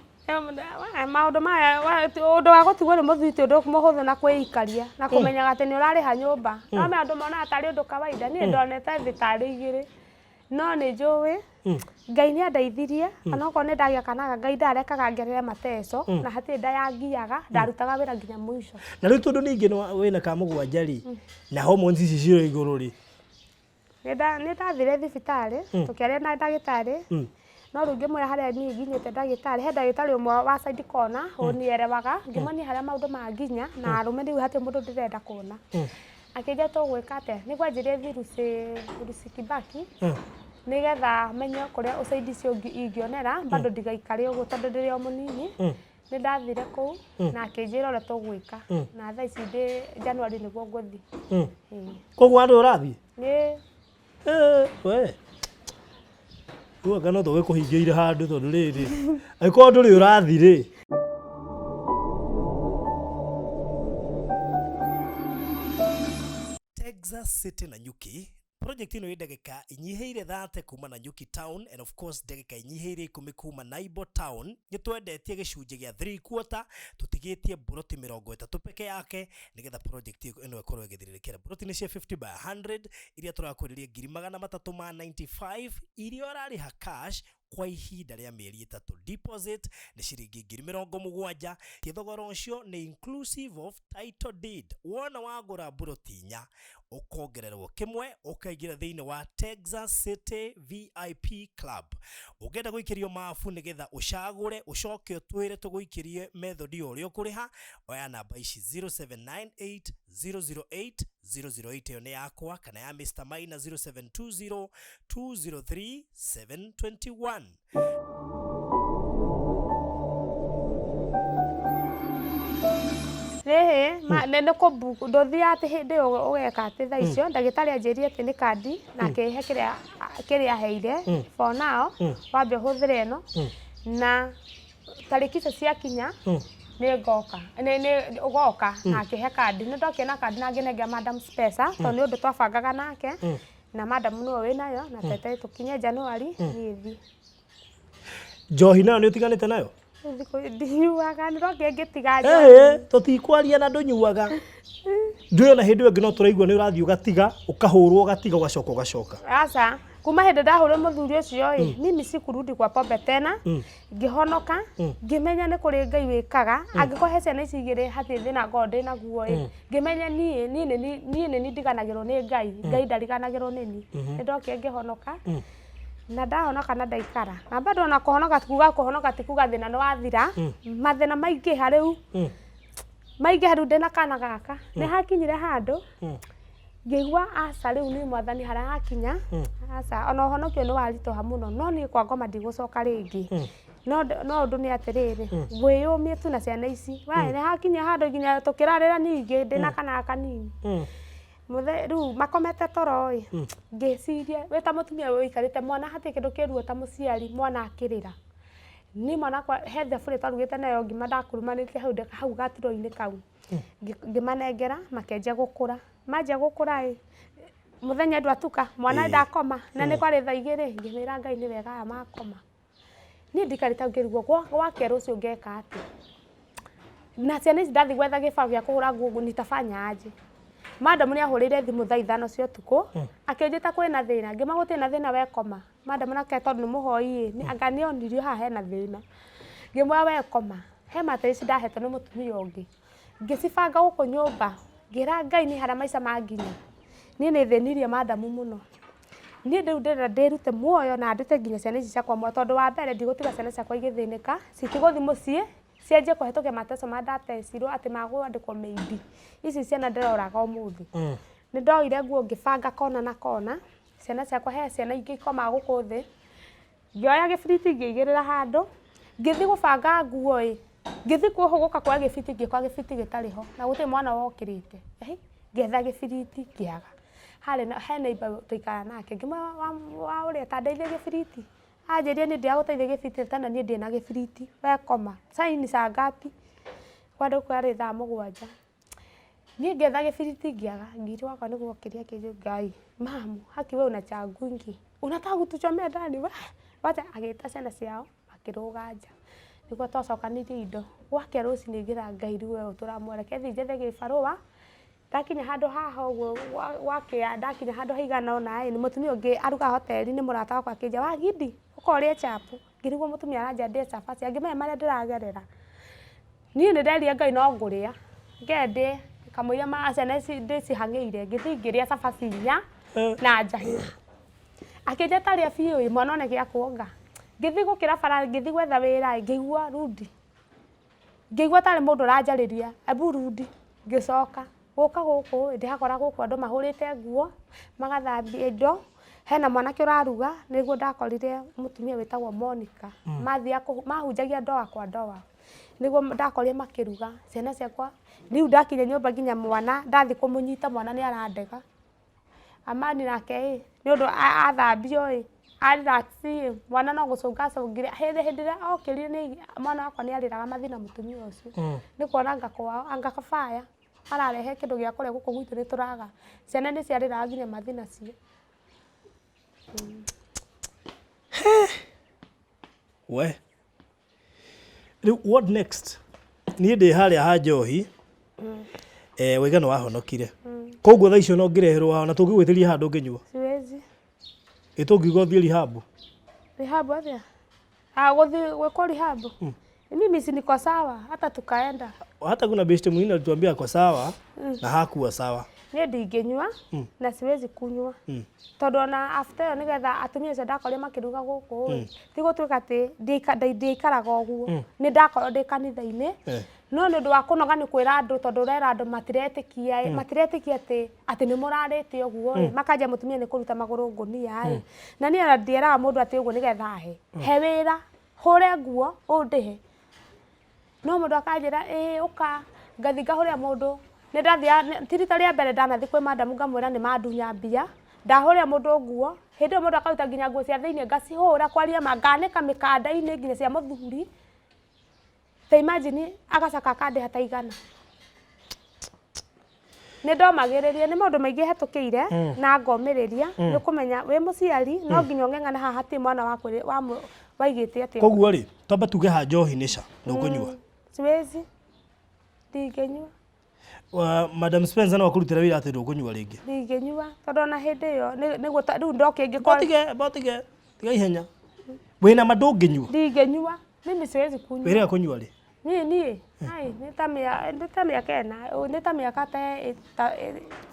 Maũndũ maya ũndũ wa gũtigwo nĩ mũthuri ti ũndũ mũhũthũ, na kwĩikaria na kũmenyaga atĩ nĩ ũrarĩha nyũmba, no me andũ monaga tarĩ ũndũ kawaida. Niĩ ndonete thĩ tarĩ igĩrĩ, no nĩ njũĩ Ngai nĩ andeithirie. Ona okorwo nĩ ndagĩa kana Ngai ndarekaga ngerere mateco, na hatirĩ ndayangiaga, ndarutaga wĩra nginya mũico. Na rĩu tondũ ningĩ wĩna ka 7 rĩ, na hormones ici cirĩ igũrũ rĩ? Nĩ ndathire thibitarĩ, tũkĩaria na ndagĩtarĩ, no rĩu ngĩmwĩra harĩa niĩ nginyĩte. Ndagĩtarĩ, he ndagĩtarĩ ũmwe wa side corner ũnierewaga, ngĩmuonia harĩa maũndũ manginya na arũme rĩu hatirĩ mũndũ ndĩrenda kuona. Akĩnjĩra tũgwĩka atĩa, nĩguo anjĩrie thiĩ Lucy Kibaki, nĩgetha menye kũrĩa ũcaidizi ũcio ingĩonera bado ndigaikare ũguo tondũ ndĩrĩ o mũnini. Nĩ ndathire kũu na akĩnjĩra ũrĩa tũgwĩka, na thaa ici ndĩ January nĩguo ngũthiĩ. Ĩĩ. Koguo andũ ũrathiĩ? Nĩ. We rĩu anga no tũgĩkũhingĩire handũ, tondũ rĩrĩ angĩkorwo ndũrĩ ũrathiĩ rĩ. Texas City Nanyuki. Project ĩno ĩ ndagĩka inyihĩire 30 kuma Nanyuki town and of course ndagĩka inyihĩire 10 kuma Naibo town. Nĩ twendetie gĩcunjĩ gĩa 3 quarter, tũtigĩtie mburoti 30 peke yake nĩgetha project ĩno ĩkorwo ĩgĩthirĩrĩkĩra. Mburoti nĩ cia 50 by 100 iria tũrakwenderia ngiri magana matatũ ma 95 iria ũrarĩha cash kwa ihinda rĩa mĩeri 3. Deposit nĩ ciringi ngiri mĩrongo mũgwanja. Thogora ũcio nĩ inclusive of title deed. Wona wagũra mburoti inya ũkongererwo kĩmwe ũkaingĩra thĩinĩ wa Texas City VIP Club. Ũngĩenda gũikĩrio mabu nĩgetha ũcagũre ũcoke ũtwĩre tũgũikĩrie method ya ũrĩa ũkũrĩha, oya namba ici 0798 008 008, ĩyo nĩ yakwa, kana ya Mr. Maina 0720 203 721. Rĩhĩ nĩ kũbook, ndũthiaga atĩ hĩndĩ ĩyo ũgeka atĩ thaa icio ndagĩtarĩ anjĩrire atĩ nĩ kandi na akĩhe kĩrĩa kĩrĩa aheire. For now wambe ũhũthĩre ĩno na tarĩki icio ciakinya nĩ ngoka, nĩ ũgoka, na akĩhe kandi. Nĩ ndokire na kandi na ngĩnengera madam pesa tondũ nĩ ũndũ twabangaga nake na madam nĩwe wĩnayo na tete tũkinye January niĩ thiĩ. Njohi nayo nĩ ũtiganĩte nayo? Rĩu thikũ ndinyuaga, nĩ ndokire ngĩtiga. Ĩhĩ, tũtikwaria na ndũnyuaga, ndũĩ ona hĩndĩ ĩyo ĩngĩ no tũraigua nĩ ũrathiĩ ũgatiga, ũkahũrwo ũgatiga, ũgacoka ũgacoka. Aca, kuma hĩndĩ ndahũrwo mũthuri ũcio ĩ, mimi sikurudi kwa pombe tena. Ngĩhonoka, ngĩmenya nĩ kũrĩ Ngai wĩkaga. Angĩkorwo he ciana ici igĩrĩ hatirĩ thĩna ngorwo ndĩ naguo ĩ, ngĩmenya niĩ nĩ ndiganagĩrwo nĩ Ngai, Ngai ndariganagĩrwo nĩ niĩ. Nĩ ndokire ngĩhonoka na ndahonoka na ndaikara na bado ona kũhonoka ti kuga kũhonoka ti kuga thĩna nĩ wathira. Mathĩna maingĩha rĩu, maingĩha rĩu ndĩna kana gaka, nĩ hakinyire handũ ngĩigua aca, rĩu nĩ Mwathani harĩa hakinya, aca, ona ũhonokio nĩ waritũha mũno, no niĩ kwa ngoma ndigũcoka rĩngĩ. No ũndũ nĩ atĩrĩrĩ, ngwĩyũmie tu na ciana ici. We nĩ hakinya handũ nginya tũkĩrarĩra ningĩ ndĩna kana gaka kanini. Rĩu makomete toro ĩ, ngĩciria wĩ ta mũtumia ũikarĩte mwana hatirĩ kĩndũ kĩruo ta mũciari mwana akĩrĩra. Niĩ mwana wakwa he thaburia twarugĩte nayo ngima ndakurumanĩtie hau hau gaturo-inĩ kau. Ngĩmanengera makĩanjia gũkũra. Manjia gũkũra ĩ, mũthenya ndwatuka mwana ndakoma na nĩ kwarĩ thaa 2, ngĩmwĩra Ngai nĩ wega aya makoma. Niĩ ndikarĩte hau ngĩrigwo gwakĩa rũciũ ngeka atĩa. Na ciana ici ndathiĩ gwetha gĩbaũ gĩa kũhũra nguo nitafanya aje? Madam nĩ ahũrĩire thimũ thaa 5 cia ũtukũ akĩnjĩta kwĩna thĩna, ngĩmwĩra gũtirĩ na thĩna, we koma. Madam nake tondũ nĩ mũhoi ĩ, anga nĩ onirio haha hena thĩna. Ngĩmwĩra we koma. He mattress ndahetwo nĩ mũtumia ũngĩ. Ngĩcibanga gũkũ nyũmba, ngĩra Ngai nĩ harĩa maica manginya. Niĩ nĩ thĩnirie madam mũno. Niĩ rĩu ndĩrenda ndĩrute muoyo na ndute nginya ciana ici ciakwa muoyo tondũ wa mbere ndigũtiga ciana ciakwa igĩthĩnĩka, citigũthiĩ mũciĩ cianjie kũhetũkia mateso marĩa ndatecirwo atĩ magwandĩkwo maid. Ici ciana ndĩroraga ũmũthĩ. Nĩ ndoire nguo ngĩbanga kona na kona, ciana ciakwa he ciana ingĩ ikomaga gũkũ thĩ. Ngĩoya gĩbiriti ngĩigĩrĩra handũ, ngĩthiĩ gũbanga nguo ĩ, ngĩthiĩ kũhũgũka kuoya gĩbiriti ngĩkora gĩbiriti gĩtarĩ ho na gũtirĩ mwana wokĩrĩte. Ngĩetha gĩbiriti ngĩaga. Harĩ na he neighbour tũikaraga nake, ngĩmwĩra wa ũrĩa ta ndeithia gĩbiriti. Anjĩrire niĩ ndiragũteithia gĩbiriti tena niĩ ndirĩ na gĩbiriti, we koma. Saa hii ni saa ngapi? Kwandũ kwarĩ thaa 7. Niĩ ngĩetha gĩbiriti ngĩaga, ngiri wakwa nĩguo okĩrire akĩnjĩra, Ngai, mamu, haki we una changungi. Unataka kutuchomea ndani we? Wacha agĩta ciana ciao makĩrũga nja. Nĩguo twacokanirie indo. Gwakĩa rũcinĩ ngĩra Ngai rĩu we ũtũra reke thiĩ njethe gĩbarũa. Ndakinya handũ haha ũguo gwakĩa, ndakinya handũ haigana ũna ĩ, nĩ mũtumia ũngĩ arugaga hoteri nĩ mũrata wakwa akĩnjĩra, Wagidi, ũka ũrĩe chapo. Ngĩrigwo mũtumia aranjĩra ndĩe cabaci, angĩmenya marĩa ndĩragerera. Niĩ nĩ nderire Ngai no ngũrĩa, ngende kamũira ma ciana ici ndĩcihang'ĩire, ngĩthiĩ ngĩrĩa cabaci inya na njahĩ. Akĩnjĩra tarĩa biũ ĩ, mwana one gĩa kuonga. Ngĩthiĩ gũkĩra bara ngĩthiĩ gwetha wĩra ĩ, ngĩigua rudi. Ngĩigua tarĩ mũndũ ũranjarĩria, ebu rudi. Ngĩcoka gũka gũkũ ĩ, ndĩrakora gũkũ andũ mahũrĩte nguo, magathambia indo, hena mwanake ũraruga, nĩguo ndakorire mũtumia wĩtagwo Monica. Mathiaga mahunjagia ndoa kwa ndoa. Nĩguo ndakorire makĩruga, ciana ciakwa, rĩu ndakinya nyũmba nginya mwana, ndathiĩ kũmũnyita mwana nĩ arandega. Amani nake ĩ, nĩ ũndũ athambio ĩ, a relax ĩ, mwana no gũcũnga acũngire. Hĩndĩ ĩrĩa okĩrire nĩ mwana wakwa nĩ arĩraga mathina mũtumia ũcio. Nĩ kuona anga kwao, anga kabaya. Ararehe kĩndũ gĩa kũrĩa gũkũ gwitũ nĩ tũraga. Ciana nĩ ciarĩraga nginya mathi nacio. We rĩu what next? Niĩ ndĩ harĩa ha njohi, waiga nĩ wahonokire, koguo thaa icio no ngĩreherwo haha na tũngĩgwĩtĩria handũ ũngĩnyua? Siwezi. Ĩ tũngiuga ũthiĩ rehab? Rehab atĩa? Ah, gũthiĩ gwĩkwo rehab? Mimi si niko sawa, hata tukaenda. Hata kuna beshte mwingine alituambia ako sawa na hakuwa sawa. Niĩ ndingĩnyua na siwezi kunyua, tondũ ona after ĩyo, nĩgetha atumia acio ndakorire makĩruga gũkũ rĩ, ti gũtuĩka atĩ ndiaikaraga ũguo, nĩ ndakorwo ndĩ kanitha-inĩ, no nĩ ũndũ wa kũnoga nĩ kwĩra andũ, tondũ ũrera andũ matiretĩkia ĩ, matiretĩkia atĩ nĩ mũrarĩte ũguo ĩ, makanjia mũtumia nĩ kũruta magũrũ ngũnia ĩ. Na niĩ ona ndieraga mũndũ atĩ ũguo nĩgetha ahe he wĩra hũre nguo ũndĩhe, no mũndũ akanjĩra ĩ ũka ngathi ngahũrĩra mũndũ. Nĩ ndathiaga, ti rita rĩa mbere ndanathiĩ kwĩ madam ngamwĩra nĩ mandunya mbia. Ndahũrĩra mũndũ nguo, hĩndĩ ĩyo mũndũ akaruta nginya nguo cia thĩinĩ ngacihũra, kwaria ma nganĩka mĩkanda-inĩ nginya cia mũthuri. Ta imagine, agacoka akandĩha ta 100. Nĩ ndomagĩrĩria nĩ maũndũ maingĩ hetũkĩire na ngomĩrĩria, nĩ kũmenya wĩ mũciari no nginya ũng'eng'ane haha hatirĩ mwana waigĩte atĩa. Koguo rĩ, twambe tuge ha njohi nĩ ca ndũkũnyua? Siwezi, ndingĩnyua. Madam Spencer no akũrutĩra wĩra atĩ ndũkũnyua rĩngĩ? Ndingĩnyua, tondũ ona hĩndĩ ĩyo nĩguo rĩu ndoke ingĩkorwo Botige, botige, tiga ihenya. Wĩna ma ndũngĩnyua? Ndingĩnyua, mimi siwezi kunywa. Wĩrĩga kũnyua rĩ? Niĩ ai nĩ ta mĩaka 4, nĩ ta mĩaka ta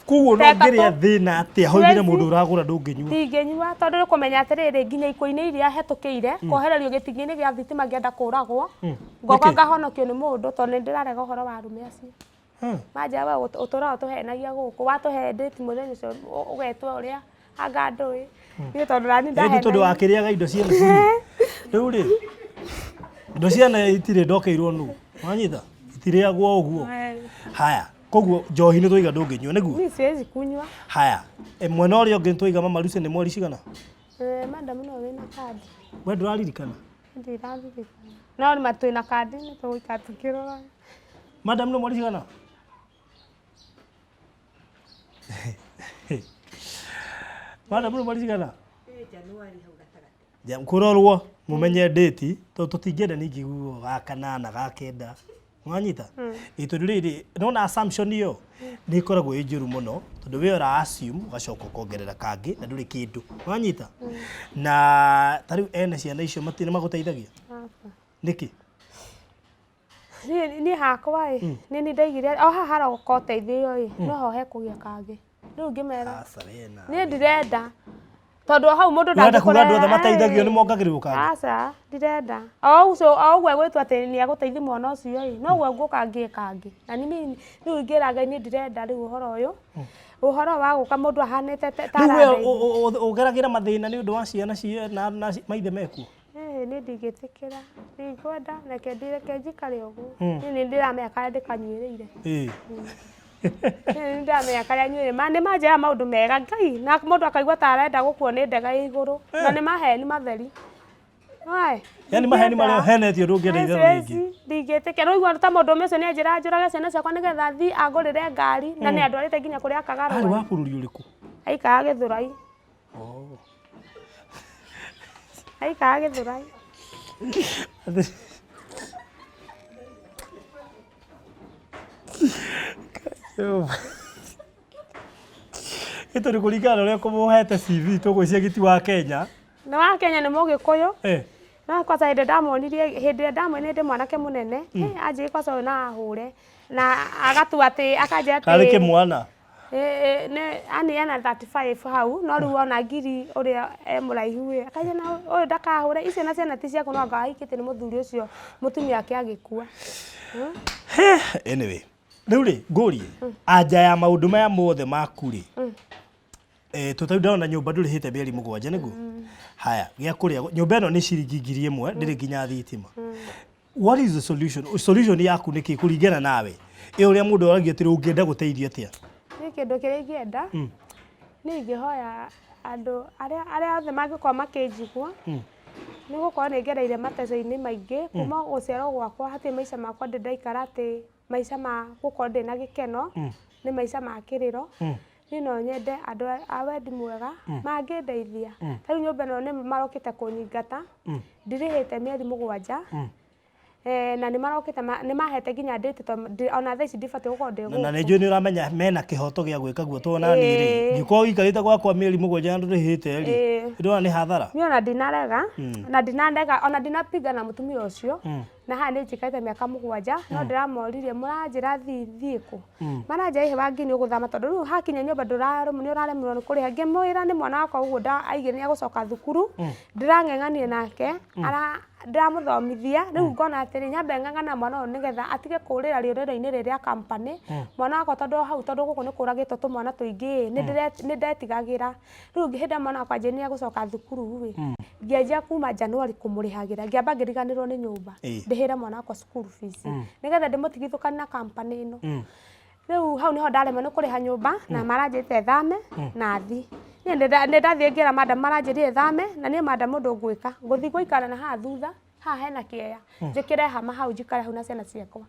Koguo no Ta 3. ngĩrĩa thĩna atĩa hoigire Siwezi. mũndũ ũragũra ndũngĩnyua? Ndingĩnyua, tondũ nĩ kũmenya atĩrĩrĩ, nginya ikũ-inĩ iria hetũkĩire, kohererio gĩtingĩ-inĩ gĩa thitima ngĩenda kũragwo, ngoka Nĩkĩ? ngahonokio nĩ mũndũ, tondũ nĩ ndĩrarega ũhoro wa arũme acio. Manjĩra we ũtũraga ũtũhenagia gũkũ, watũhe date mũthenya ũcio ũgetwo ũrĩa anga ndũĩ niĩ, tondũ nani Ĩndĩ tondũ ndahenagia. Wakĩrĩaga indo ciene free. Rĩu rĩ, indo ciene itirĩ ndokeirwo nũ wanyita itirĩagwo ũguo. Haya, koguo njohi nĩ twaiga ndũngĩnyua, nĩguo? Mimi siwezi kunywa. Haya, mwena ũrĩa ũngĩ nĩ twaiga mama Lucy nĩ mweri cigana? Madam no wĩna kandi. We ndũraririkana? Ndiraririkana, no nĩ ma twĩna kandi, nĩ tũgũikara tũkĩroraga. Madam nĩ mweri cigana? Madam nĩ mweri cigana? Januari hau gatagatĩ. Kũrorwo mũmenye date, tondũ tũtingĩenda ningĩ guo ga kanana ga kenda mwanyita ĩ, tondũ rĩrĩ nona assumption ĩyo nĩ ĩkoragwo ĩ njũru mũno, tondũ we ũra assume ũgacoka ũkongerera kangĩ na ndũrĩ kĩndũ wanyita. Na ta rĩu ene ciana icio nĩ magũteithagia? Aca. Nĩkĩ? Niĩ hakwa ĩ, nĩ ndaigire o haha haroka ũteithio ĩ, no ho hekũgĩa kangĩ rĩu ngĩmera. Aca, we na Niĩ ndirenda, tondũ o hau mũndũ Ũrenda kuga andũ othe ndangĩkũrehera- mateithagio nĩ mongagĩrĩrwo kangĩ? Aca, ndirenda. O ũcio o ũguo egwĩtwo atĩ nĩ egũteithia mwana ũcio ĩ, noguo ngũka ngĩe kangĩ. Na nĩ rĩu ingĩra Ngai niĩ ndirenda rĩu ũhoro ũyũ, ũhoro wa gũka mũndũ ahanĩte ta Rĩu we arandeithia. ũgeragĩra mathĩna nĩ ũndũ wa ciana cie na maithe mekuo? Ĩĩ, niĩ ndingĩtĩkĩra, ndingĩkwenda, reke reke njikare ũguo. Niĩ nĩ ndĩramenya karĩa ndĩkanyuĩrĩire. Niĩ nĩ ndĩramenya karĩa nyuĩrĩire. Ma nĩ manjĩraga maũndũ mega Ngai, na mũndũ akaigua ta arenda gũkuo nĩ ndega ĩ igũrũ, na nĩ maheni matheri. Wae, Yani maheni marĩa ndingĩenda. ũhenetio, ndũngĩenda itherũ rĩngĩ. Ndingĩtĩkĩra. Rĩu igua ta mũndũ ũmwe ũcio nĩ anjĩra njũrage ciana ciakwa nĩgetha athiĩ angũrĩre ngari, na nĩ andwarĩte nginya kũrĩa Arĩ akagarũra. wa bũrũri ũrĩkũ? Aikaraga Gĩthũrai. Oh. Aikaraga Gĩthũrai. Ĩ tondũ kũringana na ũrĩa kũmũhete CV tũgwĩcia gĩti wa Kenya. Nĩ wa Kenya, nĩ Mũgĩkũyũ. No kwanza hĩndĩ ndamwonirie, hĩndĩ ĩrĩa ndamwonire ndĩ mwanake mũnene, anjĩrire kwanza ũyũ no ahũre na agatua atĩ akanjĩra Karĩ atĩ kĩmwana? Nĩ ani ena 35 hau, no rĩu ona ngiri ũrĩa e mũraihu ĩ, akanjĩra na ũyũ ndakahũre icio, na ciana ti ciaku, no anga ahikĩte nĩ mũthuri ũcio mũtumia wake agĩkua. Anyway, rĩu rĩ ngũrie anja ya maũndũ maya mothe maku rĩ, tũtau ndĩrona nyũmba ndũrĩhĩte mĩeri 7, nĩguo? Haya, gĩa kũrĩa nyũmba ĩno nĩ ciringi 1000, ndĩrĩ nginya thitima. What is the solution? Solution yaku nĩ kĩ kũringana nawe, ĩ ũrĩa mũndũ oragia atĩrĩ, ũngĩenda gũteithio atĩa? Niĩ kĩndũ kĩrĩa ingĩenda, niĩ ingĩhoya andũ arĩa othe mangĩkorwo makĩnjigua, nĩ gũkorwo nĩ ngereire mateso-inĩ maingĩ kuma gũciarwo gwakwa, hatirĩ maica makwa ndĩ ndaikara atĩ Maica ma gũkorwo ndĩna gĩkeno, nĩ maica ma kĩrĩro. Niĩ no nyende andũ a wendi mwega mangĩndeithia. Ta rĩu nyũmba ĩno nĩ marokĩte kũnyingata, ndirĩhĩte mĩeri 7, na nĩ marokĩte nĩ mahete nginya date tondũ ona thaa ici ndibatiĩ gũkorwo ndĩ Na nĩ gũkũ. njũĩ nĩ ũramenya mena kĩhoto gĩa gwĩka guo tondũ naniĩ rĩ, ngĩkorwo ũikarĩte gwakwa mĩeri 7 na ndũrĩhĩte rĩ, ndĩrona nĩ hathara. Niĩ ona ndinarega, na ndinarega, ona ndinapiga na mũtumia ũcio, na haha nĩ njikarĩte mĩaka 7, no ndĩramoririe mũranjĩra thiĩ kũ? Maranjĩra ihe wangi nĩ ũgũthama tondũ rĩu hakinya nyũmba nĩ ũraremerwo nĩ kũrĩha. Ngĩmwĩra nĩ mwana wakwa ũguo aigire nĩ egũcoka thukuru, ndĩrang'eng'anire nake, ndĩramũthomithia, rĩu ngona atĩrĩ nyambe ng'eng'ane na mwana ũyũ nĩgetha atige kũrĩra rĩũrĩro-inĩ rĩrĩ rĩa company, mwana wakwa tondũ o hau tondũ gũkũ nĩ kũragĩtwo tũmwana tũingĩ ĩ, nĩ ndetigagĩra. Rĩu hĩndĩ ĩrĩa mwana wakwa anjĩrire nĩ egũcoka thukuru ĩ, ngĩanjia kuma January kũmũrĩhagĩra, ngĩamba ngĩriganĩrwo nĩ nyũmba, ndĩhĩre mwana wakwa cukuru fees, nĩgetha ndĩmũtigithũkanie na company ĩno. Rĩu hau nĩho ndaremwo nĩ kũrĩha nyũmba na maranjĩrĩte thame na thiĩ. Niĩ nĩ ndathiĩ ngĩra madam maranjĩrire thame na niĩ madam ũndũ ngwĩka, ngũthiĩ gũikara na haha thutha, haha hena kĩea, njĩkĩre hama hau njikare hau na ciana ciakwa.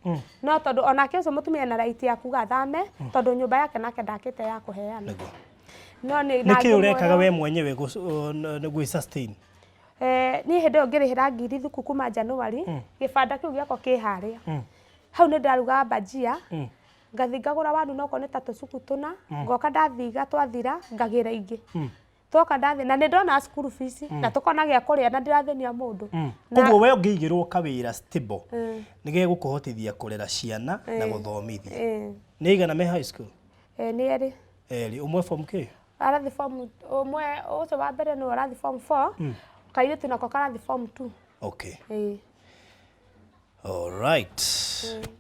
No tondũ onake ũcio mũtumia ena right ya kuga thame, tondũ nyũmba yake nake ndakĩte ya kũheana. No nĩ Nĩ kĩ ũrekaga we mwenyewe gwĩ sustain? Niĩ hĩndĩ ĩyo ngĩrĩhĩra ngiri thuku kuma January, gĩbanda kĩu gĩakwa kĩ harĩa. Hau nĩ ndarugaga bhajia, ngathiĩ ngagũra waru na okorwo nĩ ta tũcuku tũna, ngoka ndathiga twathira, ngagĩra ingĩ. Twoka ndathiĩ, na nĩ ndonaga cukuru fees, na tũkona gĩa kũrĩa na ndirathĩnia mũndũ. Koguo we ũngĩigĩrwo kawĩra stable, nĩ gegũkũhotithia kũrera ciana na gũthomithia. Nĩ aigana me high school? Nĩ erĩ. Erĩ, ũmwe form K? Arathiĩ form, ũmwe ũcio wa mbere nĩwe ũrathiĩ form 4, kairĩtu nako karathiĩ form 2. Okay. All right.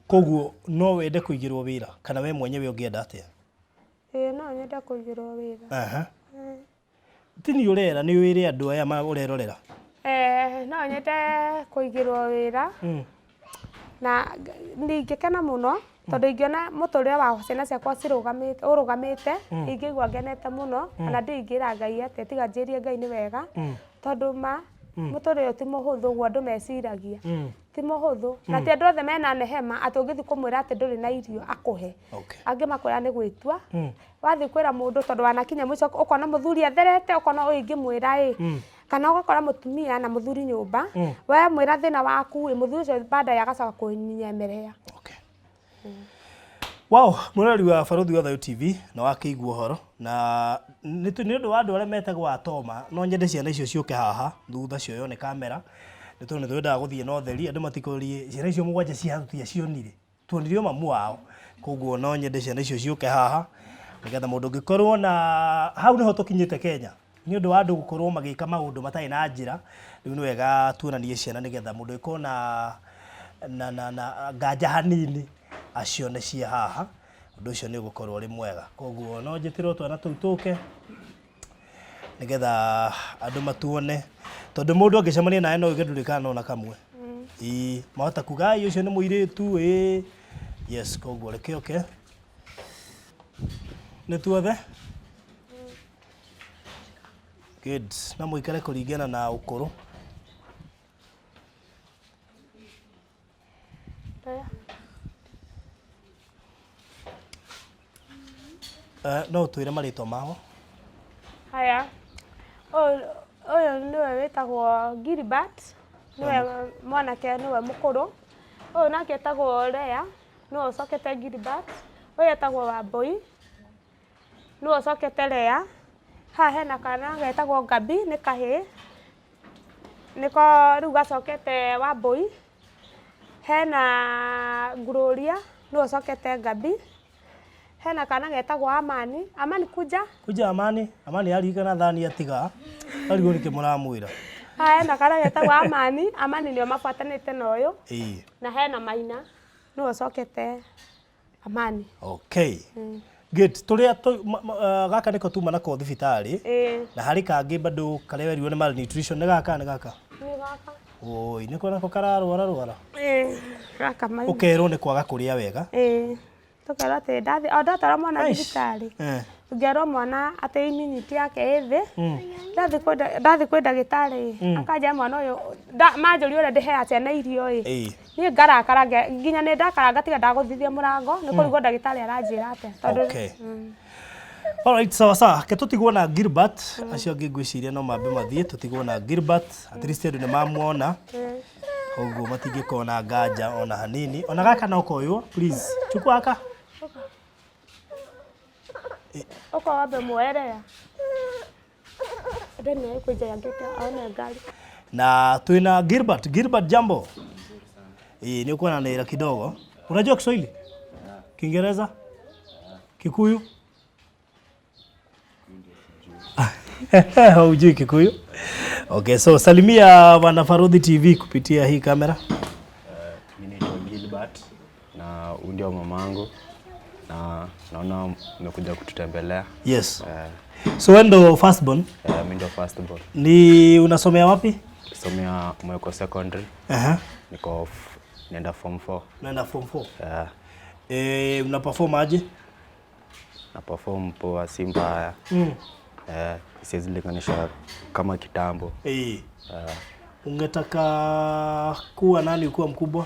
Koguo no wende kũigĩrwo wĩra kana we mwenyewe ũngĩenda atĩa? Ĩĩ no nyende kũigĩrwo wĩra. Ti niĩ ũrera, nĩ wĩre andũ aya ũrerorera. No nyende kũigĩrwo wĩra. Na ndingĩkena mũno tondũ ingĩona mũtũrĩre wa ciana ciakwa cirũgamĩte, ũrũgamĩte, ingĩigua ngenete mũno, ona ndingĩra Ngai atĩa tiga njĩrie Ngai nĩ wega, tondũ ma mũtũrĩre ũyũ ti mũhũthũ ũguo andũ meciragia. Ti mũhũthũ. Na ti andũ othe mena nehema atĩ ũngĩthiĩ kũmwĩra atĩ ndũrĩ na irio akũhe. Angĩ makwĩra nĩ gwĩtua. Wathiĩ kwĩra mũndũ tondũ wanakinya mũico ũkona mũthuri atherete, ũkona ũyũ ingĩmwĩra ĩ, kana ũgakora mũtumia na mũthuri nyũmba, we mwĩra thĩna waku ĩ, mũthuri ũcio baadaye agacoka kũnyemerea. Wow, mwĩroreri wa Barũthi wa Thayũ TV na wakĩigua ũhoro na nĩ ũndũ wa andũ arĩa metagwo atoma, no nyende ciana icio ciũke haha thutha cioywo nĩ kamera, nĩ tondũ nĩ twendaga gũthiĩ na ũtheri, andũ matikũrie ciana icio 7 cia tũtiacionire, tuonirio mamu wao, koguo no nyende ciana icio ciũke haha nĩgetha mũndũ ũngĩkorwo na hau nĩho tũkinyĩte Kenya, nĩ ũndũ wa andũ gũkorwo magĩka maũndũ matarĩ na njĩra, rĩu nĩ wega tuonanie ciana nĩgetha mũndũ ũngĩkorwo na nganja hanini acione ciĩ haha, ũndũ ũcio nĩ ũgũkorwo ũrĩ mwega. Koguo no njĩtĩrwo twana tũu tũke nĩgetha andũ matuone, tondũ mũndũ angĩcemania nawe no uge ndũrĩ kana ona kamwe. Ĩĩ, mahota kuga ai ũcio nĩ mũirĩtu, ĩĩ. Yes, koguo reke oke. Nĩ tuothe? Good. Na mũikare kũringana na ũkũrũ. No ũtwĩre marĩtwa mao? Haya, ũyũ nĩwe wĩtagwo Gilbert, nĩwe mwanake nĩwe mũkũrũ. Ũyũ nake etagwo Lea, nĩwe ũcokete Gilbert. Ũyũ etagwo Wambũi, nĩwe ũcokete Lea. Haha hena kana getagwo Gabi, nĩ kahĩĩ, nĩko rĩu gacokete Wambũi. Hena Gloria, nĩwe ũcokete Gabi. Hena kana getagwo Amani. Amani kuja. Kuja Amani. Amani aririkana thani atiga. Arigwo nĩkĩ mũramwĩra. Haha hena kana getagwo Amani. Amani nĩo mabuatanĩte na ũyũ. Na hena Maina, nĩwe ũcokete Amani. Okay. Good. Tũrĩa gaka nĩko tuma nako thibitarĩ. Na harĩ kangĩ bado karĩa werirwo nĩ malnutrition, nĩ gaka nĩ gaka? Nĩ gaka. Oi, nĩko nako kararwara rwara. Gaka Maina. Ũkerwo nĩ kwaga kũrĩa wega. Tũkerwo atĩ ndathi o ndatwara mwana Aish. thibitarĩ, Eh. ngĩerwo mwana atĩ immunity yake ĩ thĩ. Ndathi kwĩ ndagĩtarĩ, akanjĩra mwana ũyũ manjũria ũrĩa ndĩheaga ciana irio ĩ. Ĩĩ. Niĩ ngarakara nginya nĩ ndakara ngatiga ndagũthithia mũrango nĩ kũrigwo ndagĩtarĩ aranjĩra atĩa tondũ. Okay. Alright, sawa sawa. Ke tũtigwo na Gilbert, acio angĩ ngwĩciria no mambe mathiĩ, tũtigwo na Gilbert, at least andũ nĩ mamuona. Ũguo matingĩkorwo na nganja ona hanini. Ona gaka no koywo, please. Chukua haka. Ũka wambe muoerea andũ nĩ kwĩnja yangĩte aone ngari. Na twina Gilbert. Gilbert, jambo. Eh, ni uko na naira kidogo. Unajua Kiswahili? Kiingereza? Kikuyu? Haujui Kikuyu? Okay, so salimia wana Farodhi TV kupitia hii kamera. Mi naitwa Gilbert na huyu ndio mamangu na naona mmekuja kututembelea. Yes. So wewe ndo firstborn, Mi ndio first born. ni unasomea wapi? Somea Mweko Secondary. Aha. Niko naenda form 4. Naenda form 4. Eh, Eh, una perform aje? Na perform poa, si mbaya. Siwezi linganisha kama kitambo. Eh. Ungetaka kuwa nani ukiwa mkubwa?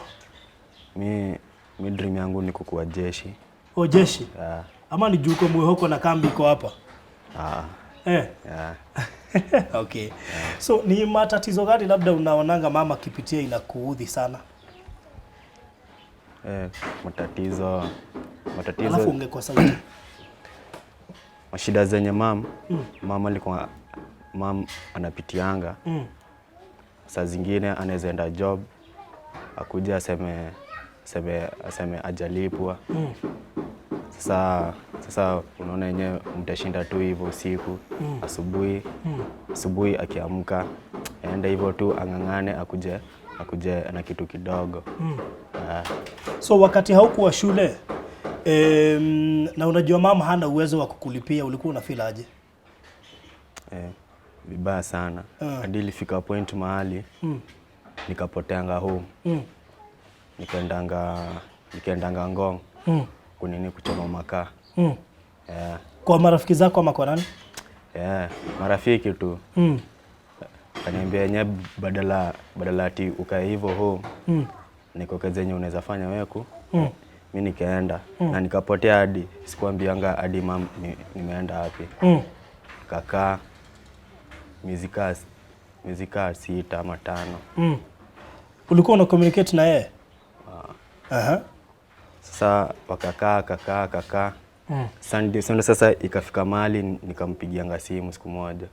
Mi dream yangu ni kukuwa jeshi. O jeshi? Eh, Ama ni juu uko Mwihoko na kambi iko hapa? ah, Eh. eh. Okay. So ni matatizo gani labda unaonanga mama akipitia inakuudhi sana? Matatizo Alafu ungekosa sauti. Mashida zenye mama alikuwa mam anapitianga. Saa zingine anaweza enda job akuja aseme ajalipwa. Sasa unaona yenyewe mtashinda tu hivyo usiku. Asubuhi akiamka aende hivyo tu ang'ang'ane akuje na kitu kidogo. So wakati haukuwa shule na unajua mama hana uwezo wa kukulipia, ulikuwa una feel aje? Vibaya sana. Hadi ilifika point mahali nikapoteanga home. Nikaendanga Ngong. Kunini kuchoma makaa. Kwa marafiki zako ama kwa nani? Marafiki tu. Kaniambia yenyewe badala ati ukae hivyo home. Niko kazi yenye unaweza fanya wewe. Mimi nikaenda na nikapotea hadi sikuambianga hadi mam nimeenda wapi. Nikakaa miezi kaa 6 ama 5. Ulikuwa una communicate na yeye? Aha. Sasa wakakaa kakaa kakaa. Sunday sasa ikafika mahali nikampigianga simu siku moja.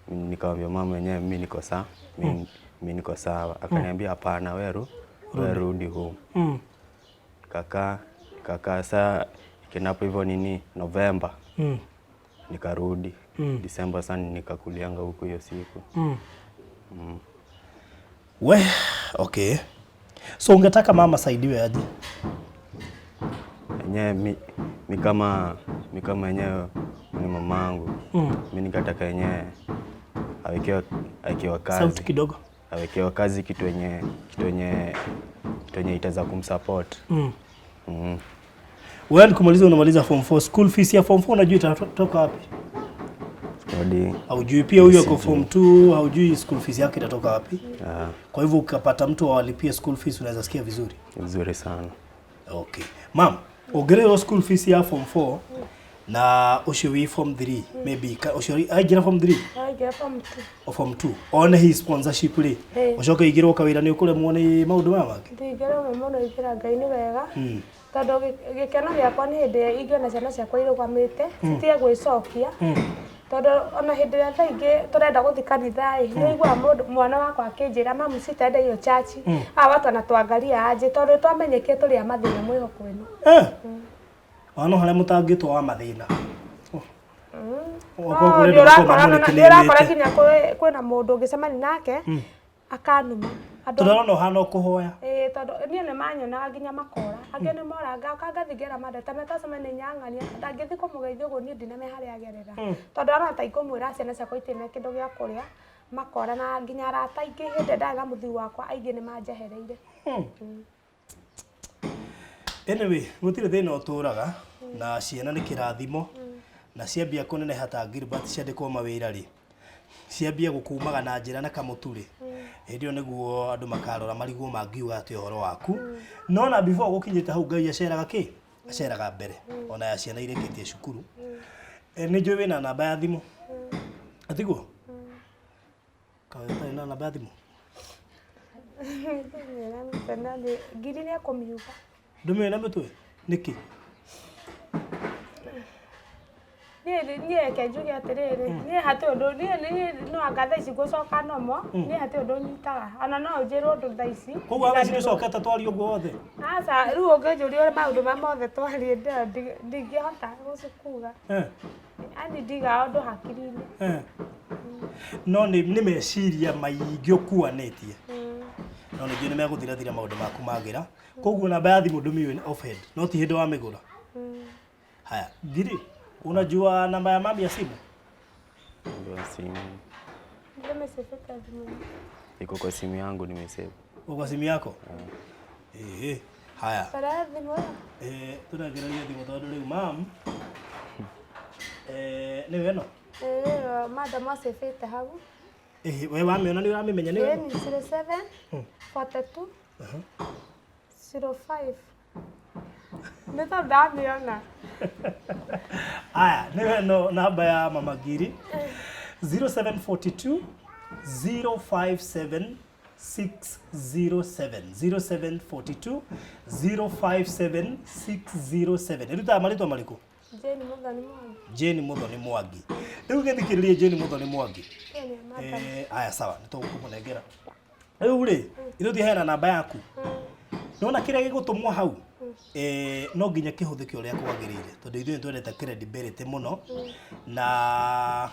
Nikamwambia mama wenyewe mimi niko sawa. Mimi niko sawa. Akaniambia hapana, wewe rudi home. Kakaa saa ikinapo hivyo nini November. Nikarudi. December sana nikakulianga huko hiyo siku. We, okay. So ungetaka mama saidiwe aje? Yenyewe mi kama yenyewe ni mamangu. Mi nikataka yenyewe awekewe kazi. Sauti kidogo. Awekewe kazi kitu yenye itaweza kumsupport. Wewe nikumaliza unamaliza form 4, school fees ya form 4 unajua itatoka wapi? Hadi Haujui pia huyo ako form 2, haujui school fees yake itatoka wapi? Kwa hivyo ukapata mtu awalipie school fees unaweza sikia vizuri. Vizuri sana. Okay. Ma'am, ongererwo school fees ya form 4 na ucio wi form 3 maybe ucio aingĩra form 3 Aingĩra form 2. O form 2 one hi sponsorship ri ucoke igirwo kawira ni ukuremwo ni maundu maya mangĩ. Ndingĩremwo mũno ingĩra Ngai nĩ wega. Tondũ gĩkeno gĩakwa nĩ hĩndĩ ĩrĩa ingĩona ciana ciakwa irũgamĩte citige gwĩcokia. Tondũ ona hĩndĩ ĩrĩa thaa ingĩ tũrenda gũthiĩ kanitha ĩ, nĩ ũiguaga mwana wakwa akĩnjĩra mamu sitaenda hiyo chachi. Hawa watu wanatuangalia aje tondũ twamenyekire tũrĩ a mathĩna mwĩhoko ĩno. Ona harĩa mũtangĩtwo wa mathĩna. Nĩ ũrakora nginya kwĩna mũndũ ũngĩcemania nake akanuma. Tũrona ũhana ũkũhoya. Tondũ niĩ nĩ manyonaga nginya makora. Angĩ nĩ moranga, ũka ngathiĩ ngera mandũ ta metacemania nyang'ania, ndangĩthiĩ kũmũgeithia ũguo niĩ ndinamenya harĩa agerera. Tondũ arona ta ikũmwĩra ciana ciakwa itirĩ na kĩndũ gĩa kũrĩa, makora na nginya arata aingĩ hĩndĩ ĩrĩa ndarĩ na mũthuri wakwa aingĩ nĩ manjehereire. Anyway, gũtirĩ thĩna ũtũraga na ciana nĩ kĩrathimo na ciambia kũneneha ta Gilbert ciandĩkwo mawĩra rĩ, ciambia gũkumaga na njĩra na kamũtu rĩ, hĩndĩ ĩyo nĩguo andũ makarora marigwo mangiuga atĩa ũhoro waku. No na before gũkinyĩte hau Ngai aceraga kĩ? Aceraga mbere ona ya ciana irĩkĩtie cukuru. Nĩ njũĩ wĩna namba ya thimũ. Atiguo? Kaĩ ũtarĩ na namba ya thimũ? Ngiri nĩ ekũmiuga. Ndũmĩũĩ na mũtwe? Nĩkĩ? Niĩ reke njuge atĩrĩrĩ, niĩ hatirĩ ũndũ, niĩ no anga thaa ici ngũcoka nomo, niĩ hatirĩ ũndũ nyitaga. Ona no ũnjĩre ũndũ thaa ici. Koguo thaa ici ndũcokete twarie ũguo wothe? Aca, rĩu ũngĩnjũria maũndũ marĩa mothe twarie ndingĩhota gũkuga. Yaani ndigaga ũndũ hakiri-inĩ. No nĩ meciria maingĩ ũkuanĩtie. No ningĩ nĩ megũthirathira maũndũ maku magĩra. Koguo namba ya thimũ ndũmĩũĩ off head, no ti hĩndĩ wamĩgũra. Haya, Ngiri, unajua namba ya mami ya simu? Namba ya simu Nimeseveka thimũ. Iko kwa simu yangu nimesave. Kwa simu yako? Eh, haya. Bara ya thimũ ĩyo. Eh, tũragereria thimũ tondũ rĩu mam nĩwe ĩno? Ĩyo madam acevete hau. Eh, we wamĩona nĩ ũramĩmenya nĩwe ĩno? Ĩĩ ni 07 42 05. Nĩ tondũ ndamĩona. Aya, nĩwe ĩno namba ya Mama Ngiri 0742 057 607 0742 057 607. Ĩrutaga marĩtwa marĩkũ? Jane Muthoni Mwangi. Jane Muthoni Mwangi. Rĩu gĩthikĩrĩrie Jane Muthoni Mwangi. Ĩyo nĩ madam. Aya sawa, nĩ tũgũkũmũnengera. Rĩu rĩ, ithuĩ tiheana namba yaku. Nona kĩrĩa gĩgũtũmwo hau no nginya kĩhũthĩke ũrĩa kwagĩrĩire tondũ ithuĩ nĩ twendete credibility mũno na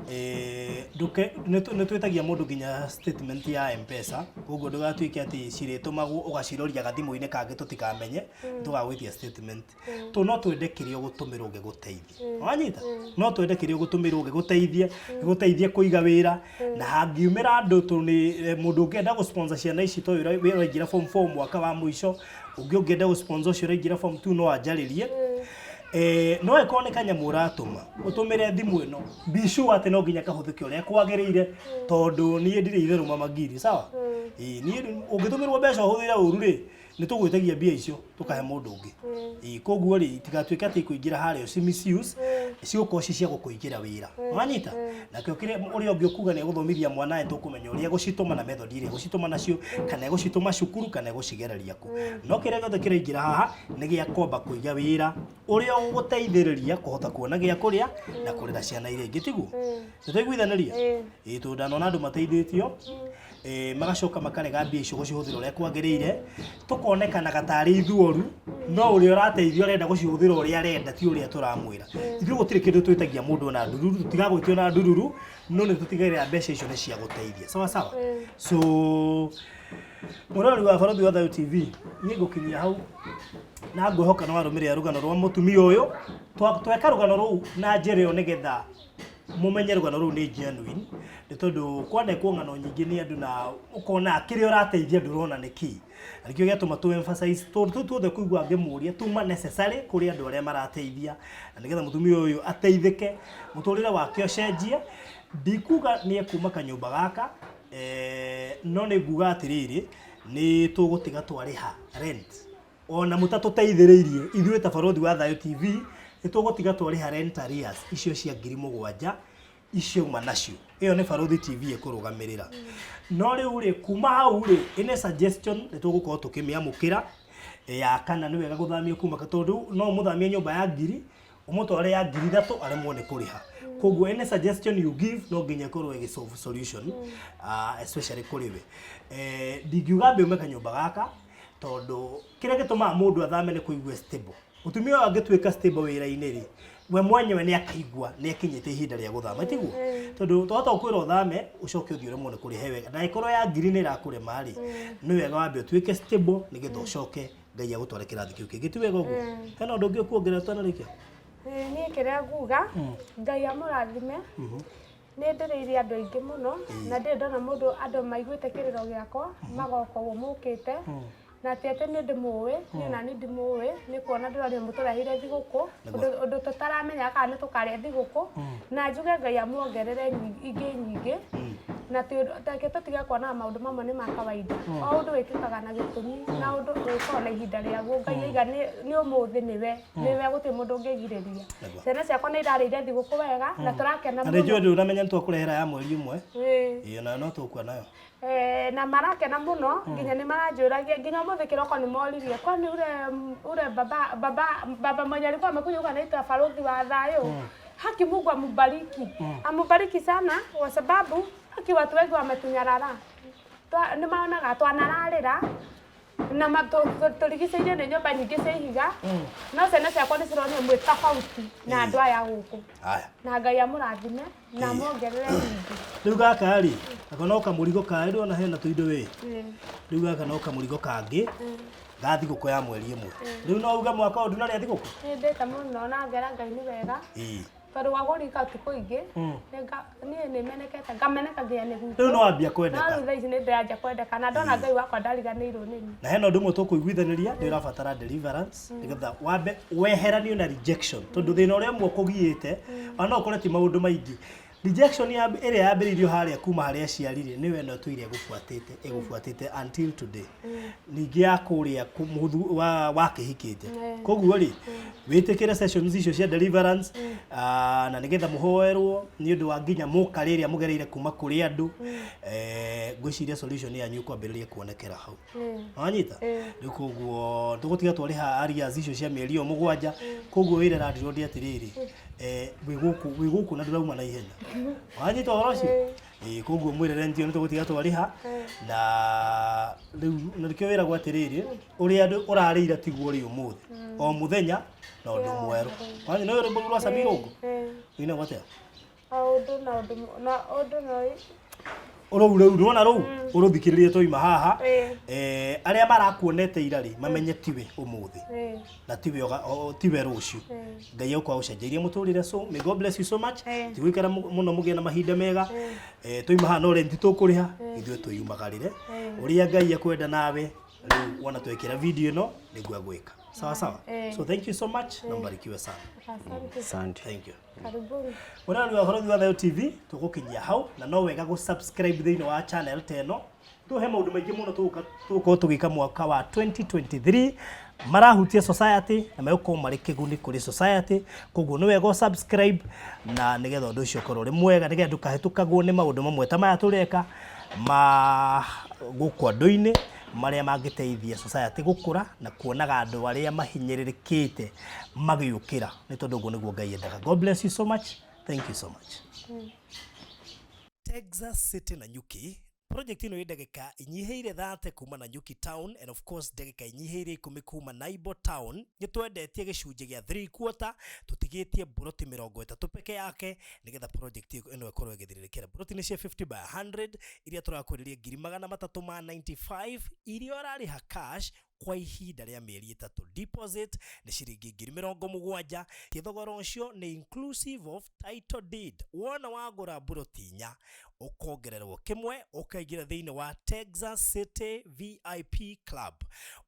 nĩ twĩtagia mũndũ nginya statement ya M-Pesa, koguo ndũgatuĩke atĩ cirĩtũmagwo ũgaciroria gathimũ-inĩ kangĩ tũtikamenye, tũgagwĩtia statement. To no twende kĩrĩa ũgũtũmĩrwo gĩgũteithie. Wanyita? No twende kĩrĩa ũgũtũmĩrwo gĩgũteithie, gĩgũteithie kũiga wĩra na hangiumĩra andũ tũ nĩ mũndũ ũngĩenda gũ sponsor ciana ici to ũyũ ũraingĩra form 4 mwaka wa mũico, ũngĩ ũngĩenda gũ sponsor ũcio ũraingĩra form 2 no anjarĩrie. No ĩkorwo nĩ kanyamũ ũratũma ũtũmĩre thimũ ĩno, be sure atĩ no nginya kahũthĩke ũrĩa kwagĩrĩire tondũ niĩ ndirĩ itherũ Mama Ngiri, sawa? Ĩĩ niĩ ũngĩtũmĩrwo mbeca ũhũthĩre ũru rĩ, nĩ tũgwĩtagia mbia icio tũkahe mũndũ ũngĩ. Ĩĩ koguo rĩ itigatuĩke atĩ ikũingĩra harĩa ũci misuse, cigũkorwo ci cia gũkũigĩra wĩra. Wanyita? Nakĩo kĩrĩa ũrĩa ũngĩ ũkuga nĩ egũthomithia mwana nĩ tũkũmenya ũrĩa egũcitũma na method ĩrĩa egũcitũma nacio, kana egũcitũma cukuru kana egũcigereria kũ. No kĩrĩa gĩothe kĩraingĩra haha nĩ gĩa kwamba kũiga wĩra ũrĩa ũgũgũteithĩrĩria kũhota kuona gĩa kũrĩa na kũrera ciana iria ingĩ, tiguo? Nĩ twaiguithanĩria? Ĩĩ tondũ ndanona andũ mateithĩtio magacoka makarega mbia icio gũcihũthĩra ũrĩa kwagĩrĩire, tũkonekanaga tarĩ ithuoru, no ũrĩa ũrateithio arenda gũcihũthĩra ũrĩa arenda ti ũrĩa tũramwĩra. Ithuĩ gũtirĩ kĩndũ twĩtagia mũndũ ona ndururu, tũtigagwĩtia ona ndururu, no nĩ tũtigagĩrĩra mbeca icio nĩ cia gũteithia. Sawa sawa? So, mũrori wa Barũthi wa Thayũ TV, niĩ ngũkinyia hau na ngwĩhoka nĩ warũmĩrĩra rũgano rwa mũtumia ũyũ. Tweka rũgano rũu na njĩra ĩyo nĩgetha mũmenye rũgano rũu nĩ genuine, nĩ tondũ kwanekwo ng'ano nyingĩ nĩ andũ na ũkona kĩrĩa ũrateithia ndũrona nĩ kĩ. Na nĩkĩo gĩatũma tũ emphasize tondũ tũu tuothe kũigua ngĩmũria tuma necessary kũrĩ andũ arĩa marateithia, na nĩgetha mũtumia ũyũ ateithĩke, mũtũrĩre wake ũcenjie. Ndikuga nĩ ekuma kanyũmba gaka, no nĩ nguga atĩrĩrĩ, nĩ tũgũtiga twarĩha rent. Ona mũtatũteithĩrĩirie ithuĩ ta Barũthi wa Thayũ TV, nĩ tũgũtiga twarĩha rent arrears icio cia 7,000 icio uma nacio. Ĩyo nĩ Barũthi TV ĩkũrũgamĩrĩra. No rĩu rĩ, kuma hau rĩ, any suggestion nĩ tũgũkorwo tũkĩmĩamũkĩra ya kana nĩ wega gũthamio kuma, tondũ no ũmũthamie nyũmba ya ngiri, ũmũtware ya 3,000 aremwo nĩ kũrĩha. Koguo any suggestion you give no nginya ĩkorwo ĩgĩ solve solution, especially kũrĩ we. Ndingiuga ambe ume kanyũmba gaka, tondũ kĩrĩa gĩtũmaga mũndũ athame nĩ kũigua stable. Mũtumia ũyũ angĩtuĩka stable wĩra-inĩ rĩ, we mwenyewe nĩ akaigua nĩ akinyĩte ihinda rĩa gũthama, tiguo? Tondũ twahota gũkwĩra ũthame, ũcoke ũthiĩ ũremwo nĩ kũrĩhe wega. Na ĩkorwo ya ngiri nĩ ĩrakũrema rĩ, nĩ wega wambe ũtuĩke stable nĩgetha ũcoke Ngai agũtware kĩrathi kĩu kĩngĩ. Ti wega ũguo? Hena ũndũ ũngĩ ũkuongerera ũtanarĩkia? Niĩ kĩrĩa nguga, Ngai amũrathime. Nĩ ndĩrĩirie andũ aingĩ mũno, na ndirĩ ndona mũndũ andũ maiguĩte kĩrĩro gĩakwa, magoka ũguo mũkĩte. Na ti atĩ nĩ ndĩmũĩ, niĩ ona niĩ ndimũĩ, nĩ kuona ndĩronire mũtũreheire thigũkũ, ũndũ tũtaramenyaga kana nĩ tũkarĩa thigũkũ, na njuge Ngai amuongerere ingĩ nyingĩ, na ti ũndũ, reke tũtige kuonaga maũndũ mamwe nĩ ma kawaida. O ũndũ wĩkĩkaga na gĩtũmi, na ũndũ wĩkagwo na ihinda rĩaguo. Ngai aiga nĩ ũmũthĩ nĩwe, nĩwe gũtirĩ mũndũ ũngĩgirĩrĩria. Ciana ciakwa nĩ irarĩire thigũkũ wega, na tũrakena Na nĩ njũĩ mũno. ndũnamenya nĩ twakũrehera ya mweri ũmwe. Ĩĩ. Ĩĩ nayo no tũkua nayo. Na marakena mũno, nginya nĩ maranjũragia, nginya ũmũthĩ kĩroko nĩ moririe, kwani ule baba mwenye alikuwa amekuja huko anaitwa Farodhi wa Thayo. Haki Mungu amubariki. Amubariki sana kwa sababu haki watu wengi wametunyarara. Nĩ maonaga twanararĩra na tũrigicĩirio nĩ nyũmba nyingĩ cia ihiga, no ciana ciakwa nĩ cironio mwĩ tofauti na andũ aya gũkũ. Haya. Na Ngai amũrathime na amuongerere nyingĩ. Rĩu gaka rĩ, nako no kamũrigo ka rĩu ona hena tũindo wĩ. Rĩu gaka no kamũrigo kangĩ ga thigũkũ ya mweri ĩmwe. Rĩu no uge mwaka ũyũ ndũnarĩa thigũkũ? Nĩ ndĩte mũno na ngera Ngai nĩ wega. Tondũ wa gũrika ũtukũ ingĩ, niĩ nĩ menekete, ngameneka nginya nĩ gwitũ. Rĩu no wambia kwendeka. No rĩu thaa ici nĩ ndĩranjia kwendeka na ndona Ngai wakwa ndariganĩirwo nĩ niĩ. Na hena ũndũ ũmwe tũkũiguithanĩria, nĩ ũrabatara deliverance nĩgetha wambe weheranio na rejection, tondũ thĩna ũrĩa ũmwe ũkũgiĩte, ona no ũkore ti maũndũ maingĩ. Rejection ĩrĩa yambĩrĩirio harĩa kuma harĩa aciari rĩ, nĩyo ĩno ĩtũire ĩgũbuatĩte until today. Ningĩ ya kũrĩa wakĩhikĩte. Koguo rĩ, wĩtĩkĩre sessions icio cia deliverance, na nĩgetha mũhoerwo nĩ ũndũ wa nginya mũka rĩrĩa mũgereire kuma kũrĩ andũ. Ngwĩciria solution yanyu ĩkwambĩrĩria kuonekera hau. Wanyita? Rĩu koguo tũgũtiga twarĩha arrears icio cia mĩeri ĩyo mũgwanja. Koguo wĩre landlord atĩrĩrĩ, wĩ gũkũ na ndũrauma na ihenya. Wanyita ũhoro ũcio? Ĩĩ, koguo mwĩre rent ĩyo nĩ tũgũtiga twarĩha, na rĩu na nĩkĩo wĩragwo atĩrĩrĩ, ũrĩa andũ ũrarĩire tiguo ũrĩ ũmũthĩ. O mũthenya na ũndũ mwerũ. Wanyita nĩ rwĩmbo rwa Sammy Irũngũ? Wĩinagwo atĩa? O ũndũ na ũndũ na ũndũ na Rũu rĩu nĩwona rũu ũrũthikĩrĩrie twauma haha. Arĩa marakuonete ira rĩ, mamenye tiwe ũmũthĩ. Na tiwe tiwe rũciũ. Ngai egũkorwo agũcenjeirie mũtũrĩre, so may God bless you so much. Tigũikara mũno mũgĩe na mahinda mega. Twauma haha no rent tũkũrĩha, ithuĩ twĩyumagarĩre. Ũrĩa Ngai ekwenda nawe, rĩu wona twekĩra video ĩno nĩguo egwĩka. Sawa sawa. So thank you so much na mbarikiwe sana. Asante. Asante. Thank you. Karibuni. Mũrori wa Bũrũri wa Thayo TV, tũgũkinyia hau na no wega gũ subscribe thĩinĩ wa channel ta ĩno. Tũhe maũndũ maingĩ mũno tũgũkorwo tũgĩka mwaka wa 2023 marahutia society na megũkorwo marĩ kĩguni kũrĩ society. Koguo nĩ wega subscribe na nĩgetha ũndũ ũcio ũkorwo ũrĩ mwega, nĩgetha ndũkahĩtũkagwo nĩ maũndũ mamwe ta maya tũreka ma gũkũ andũ-inĩ marĩa mangĩteithia society gũkũra na kuonaga andũ arĩa mahinyĩrĩrĩkĩte magĩũkĩra, nĩ tondũ ũguo nĩguo Ngai endaga. God bless you so much. Thank you so much. Texas City Nanyuki project ĩno ĩ ndagĩka inyihĩire 30 kuma Nanyuki town and of course ndagĩka inyihĩire 10 kuma Naibo town. Nĩ twendetie gĩcunjĩ gĩa 3 quarter, tũtigĩtie mburoti 30 peke yake nĩgetha project ĩno ĩkorwo ĩgĩthirĩrĩkĩra. Mburoti nĩ cia 50 by 100 iria tũrakwĩrĩria ngiri magana matatũ ma 95 iria ũrarĩha cash kwa ihinda rĩa mĩeri 3. Deposit nĩ ciringi ngiri mĩrongo mũgwanja. Thogora ũcio nĩ inclusive of title deed. Wona wagũra mburoti 4 ũkongererwo kĩmwe ũkaingĩra thĩinĩ wa Texas City VIP Club.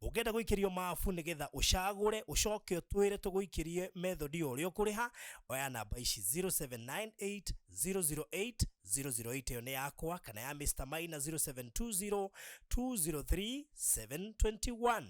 Ũngĩenda gũikĩrio mabu nĩgetha ũcagũre ũcoke ũtwĩre tũgũikĩrie method ya ũrĩa ũkũrĩha, oya namba ici 0798 008 008, ĩyo nĩ yakwa, kana ya Mr. Maina 0720 203 721.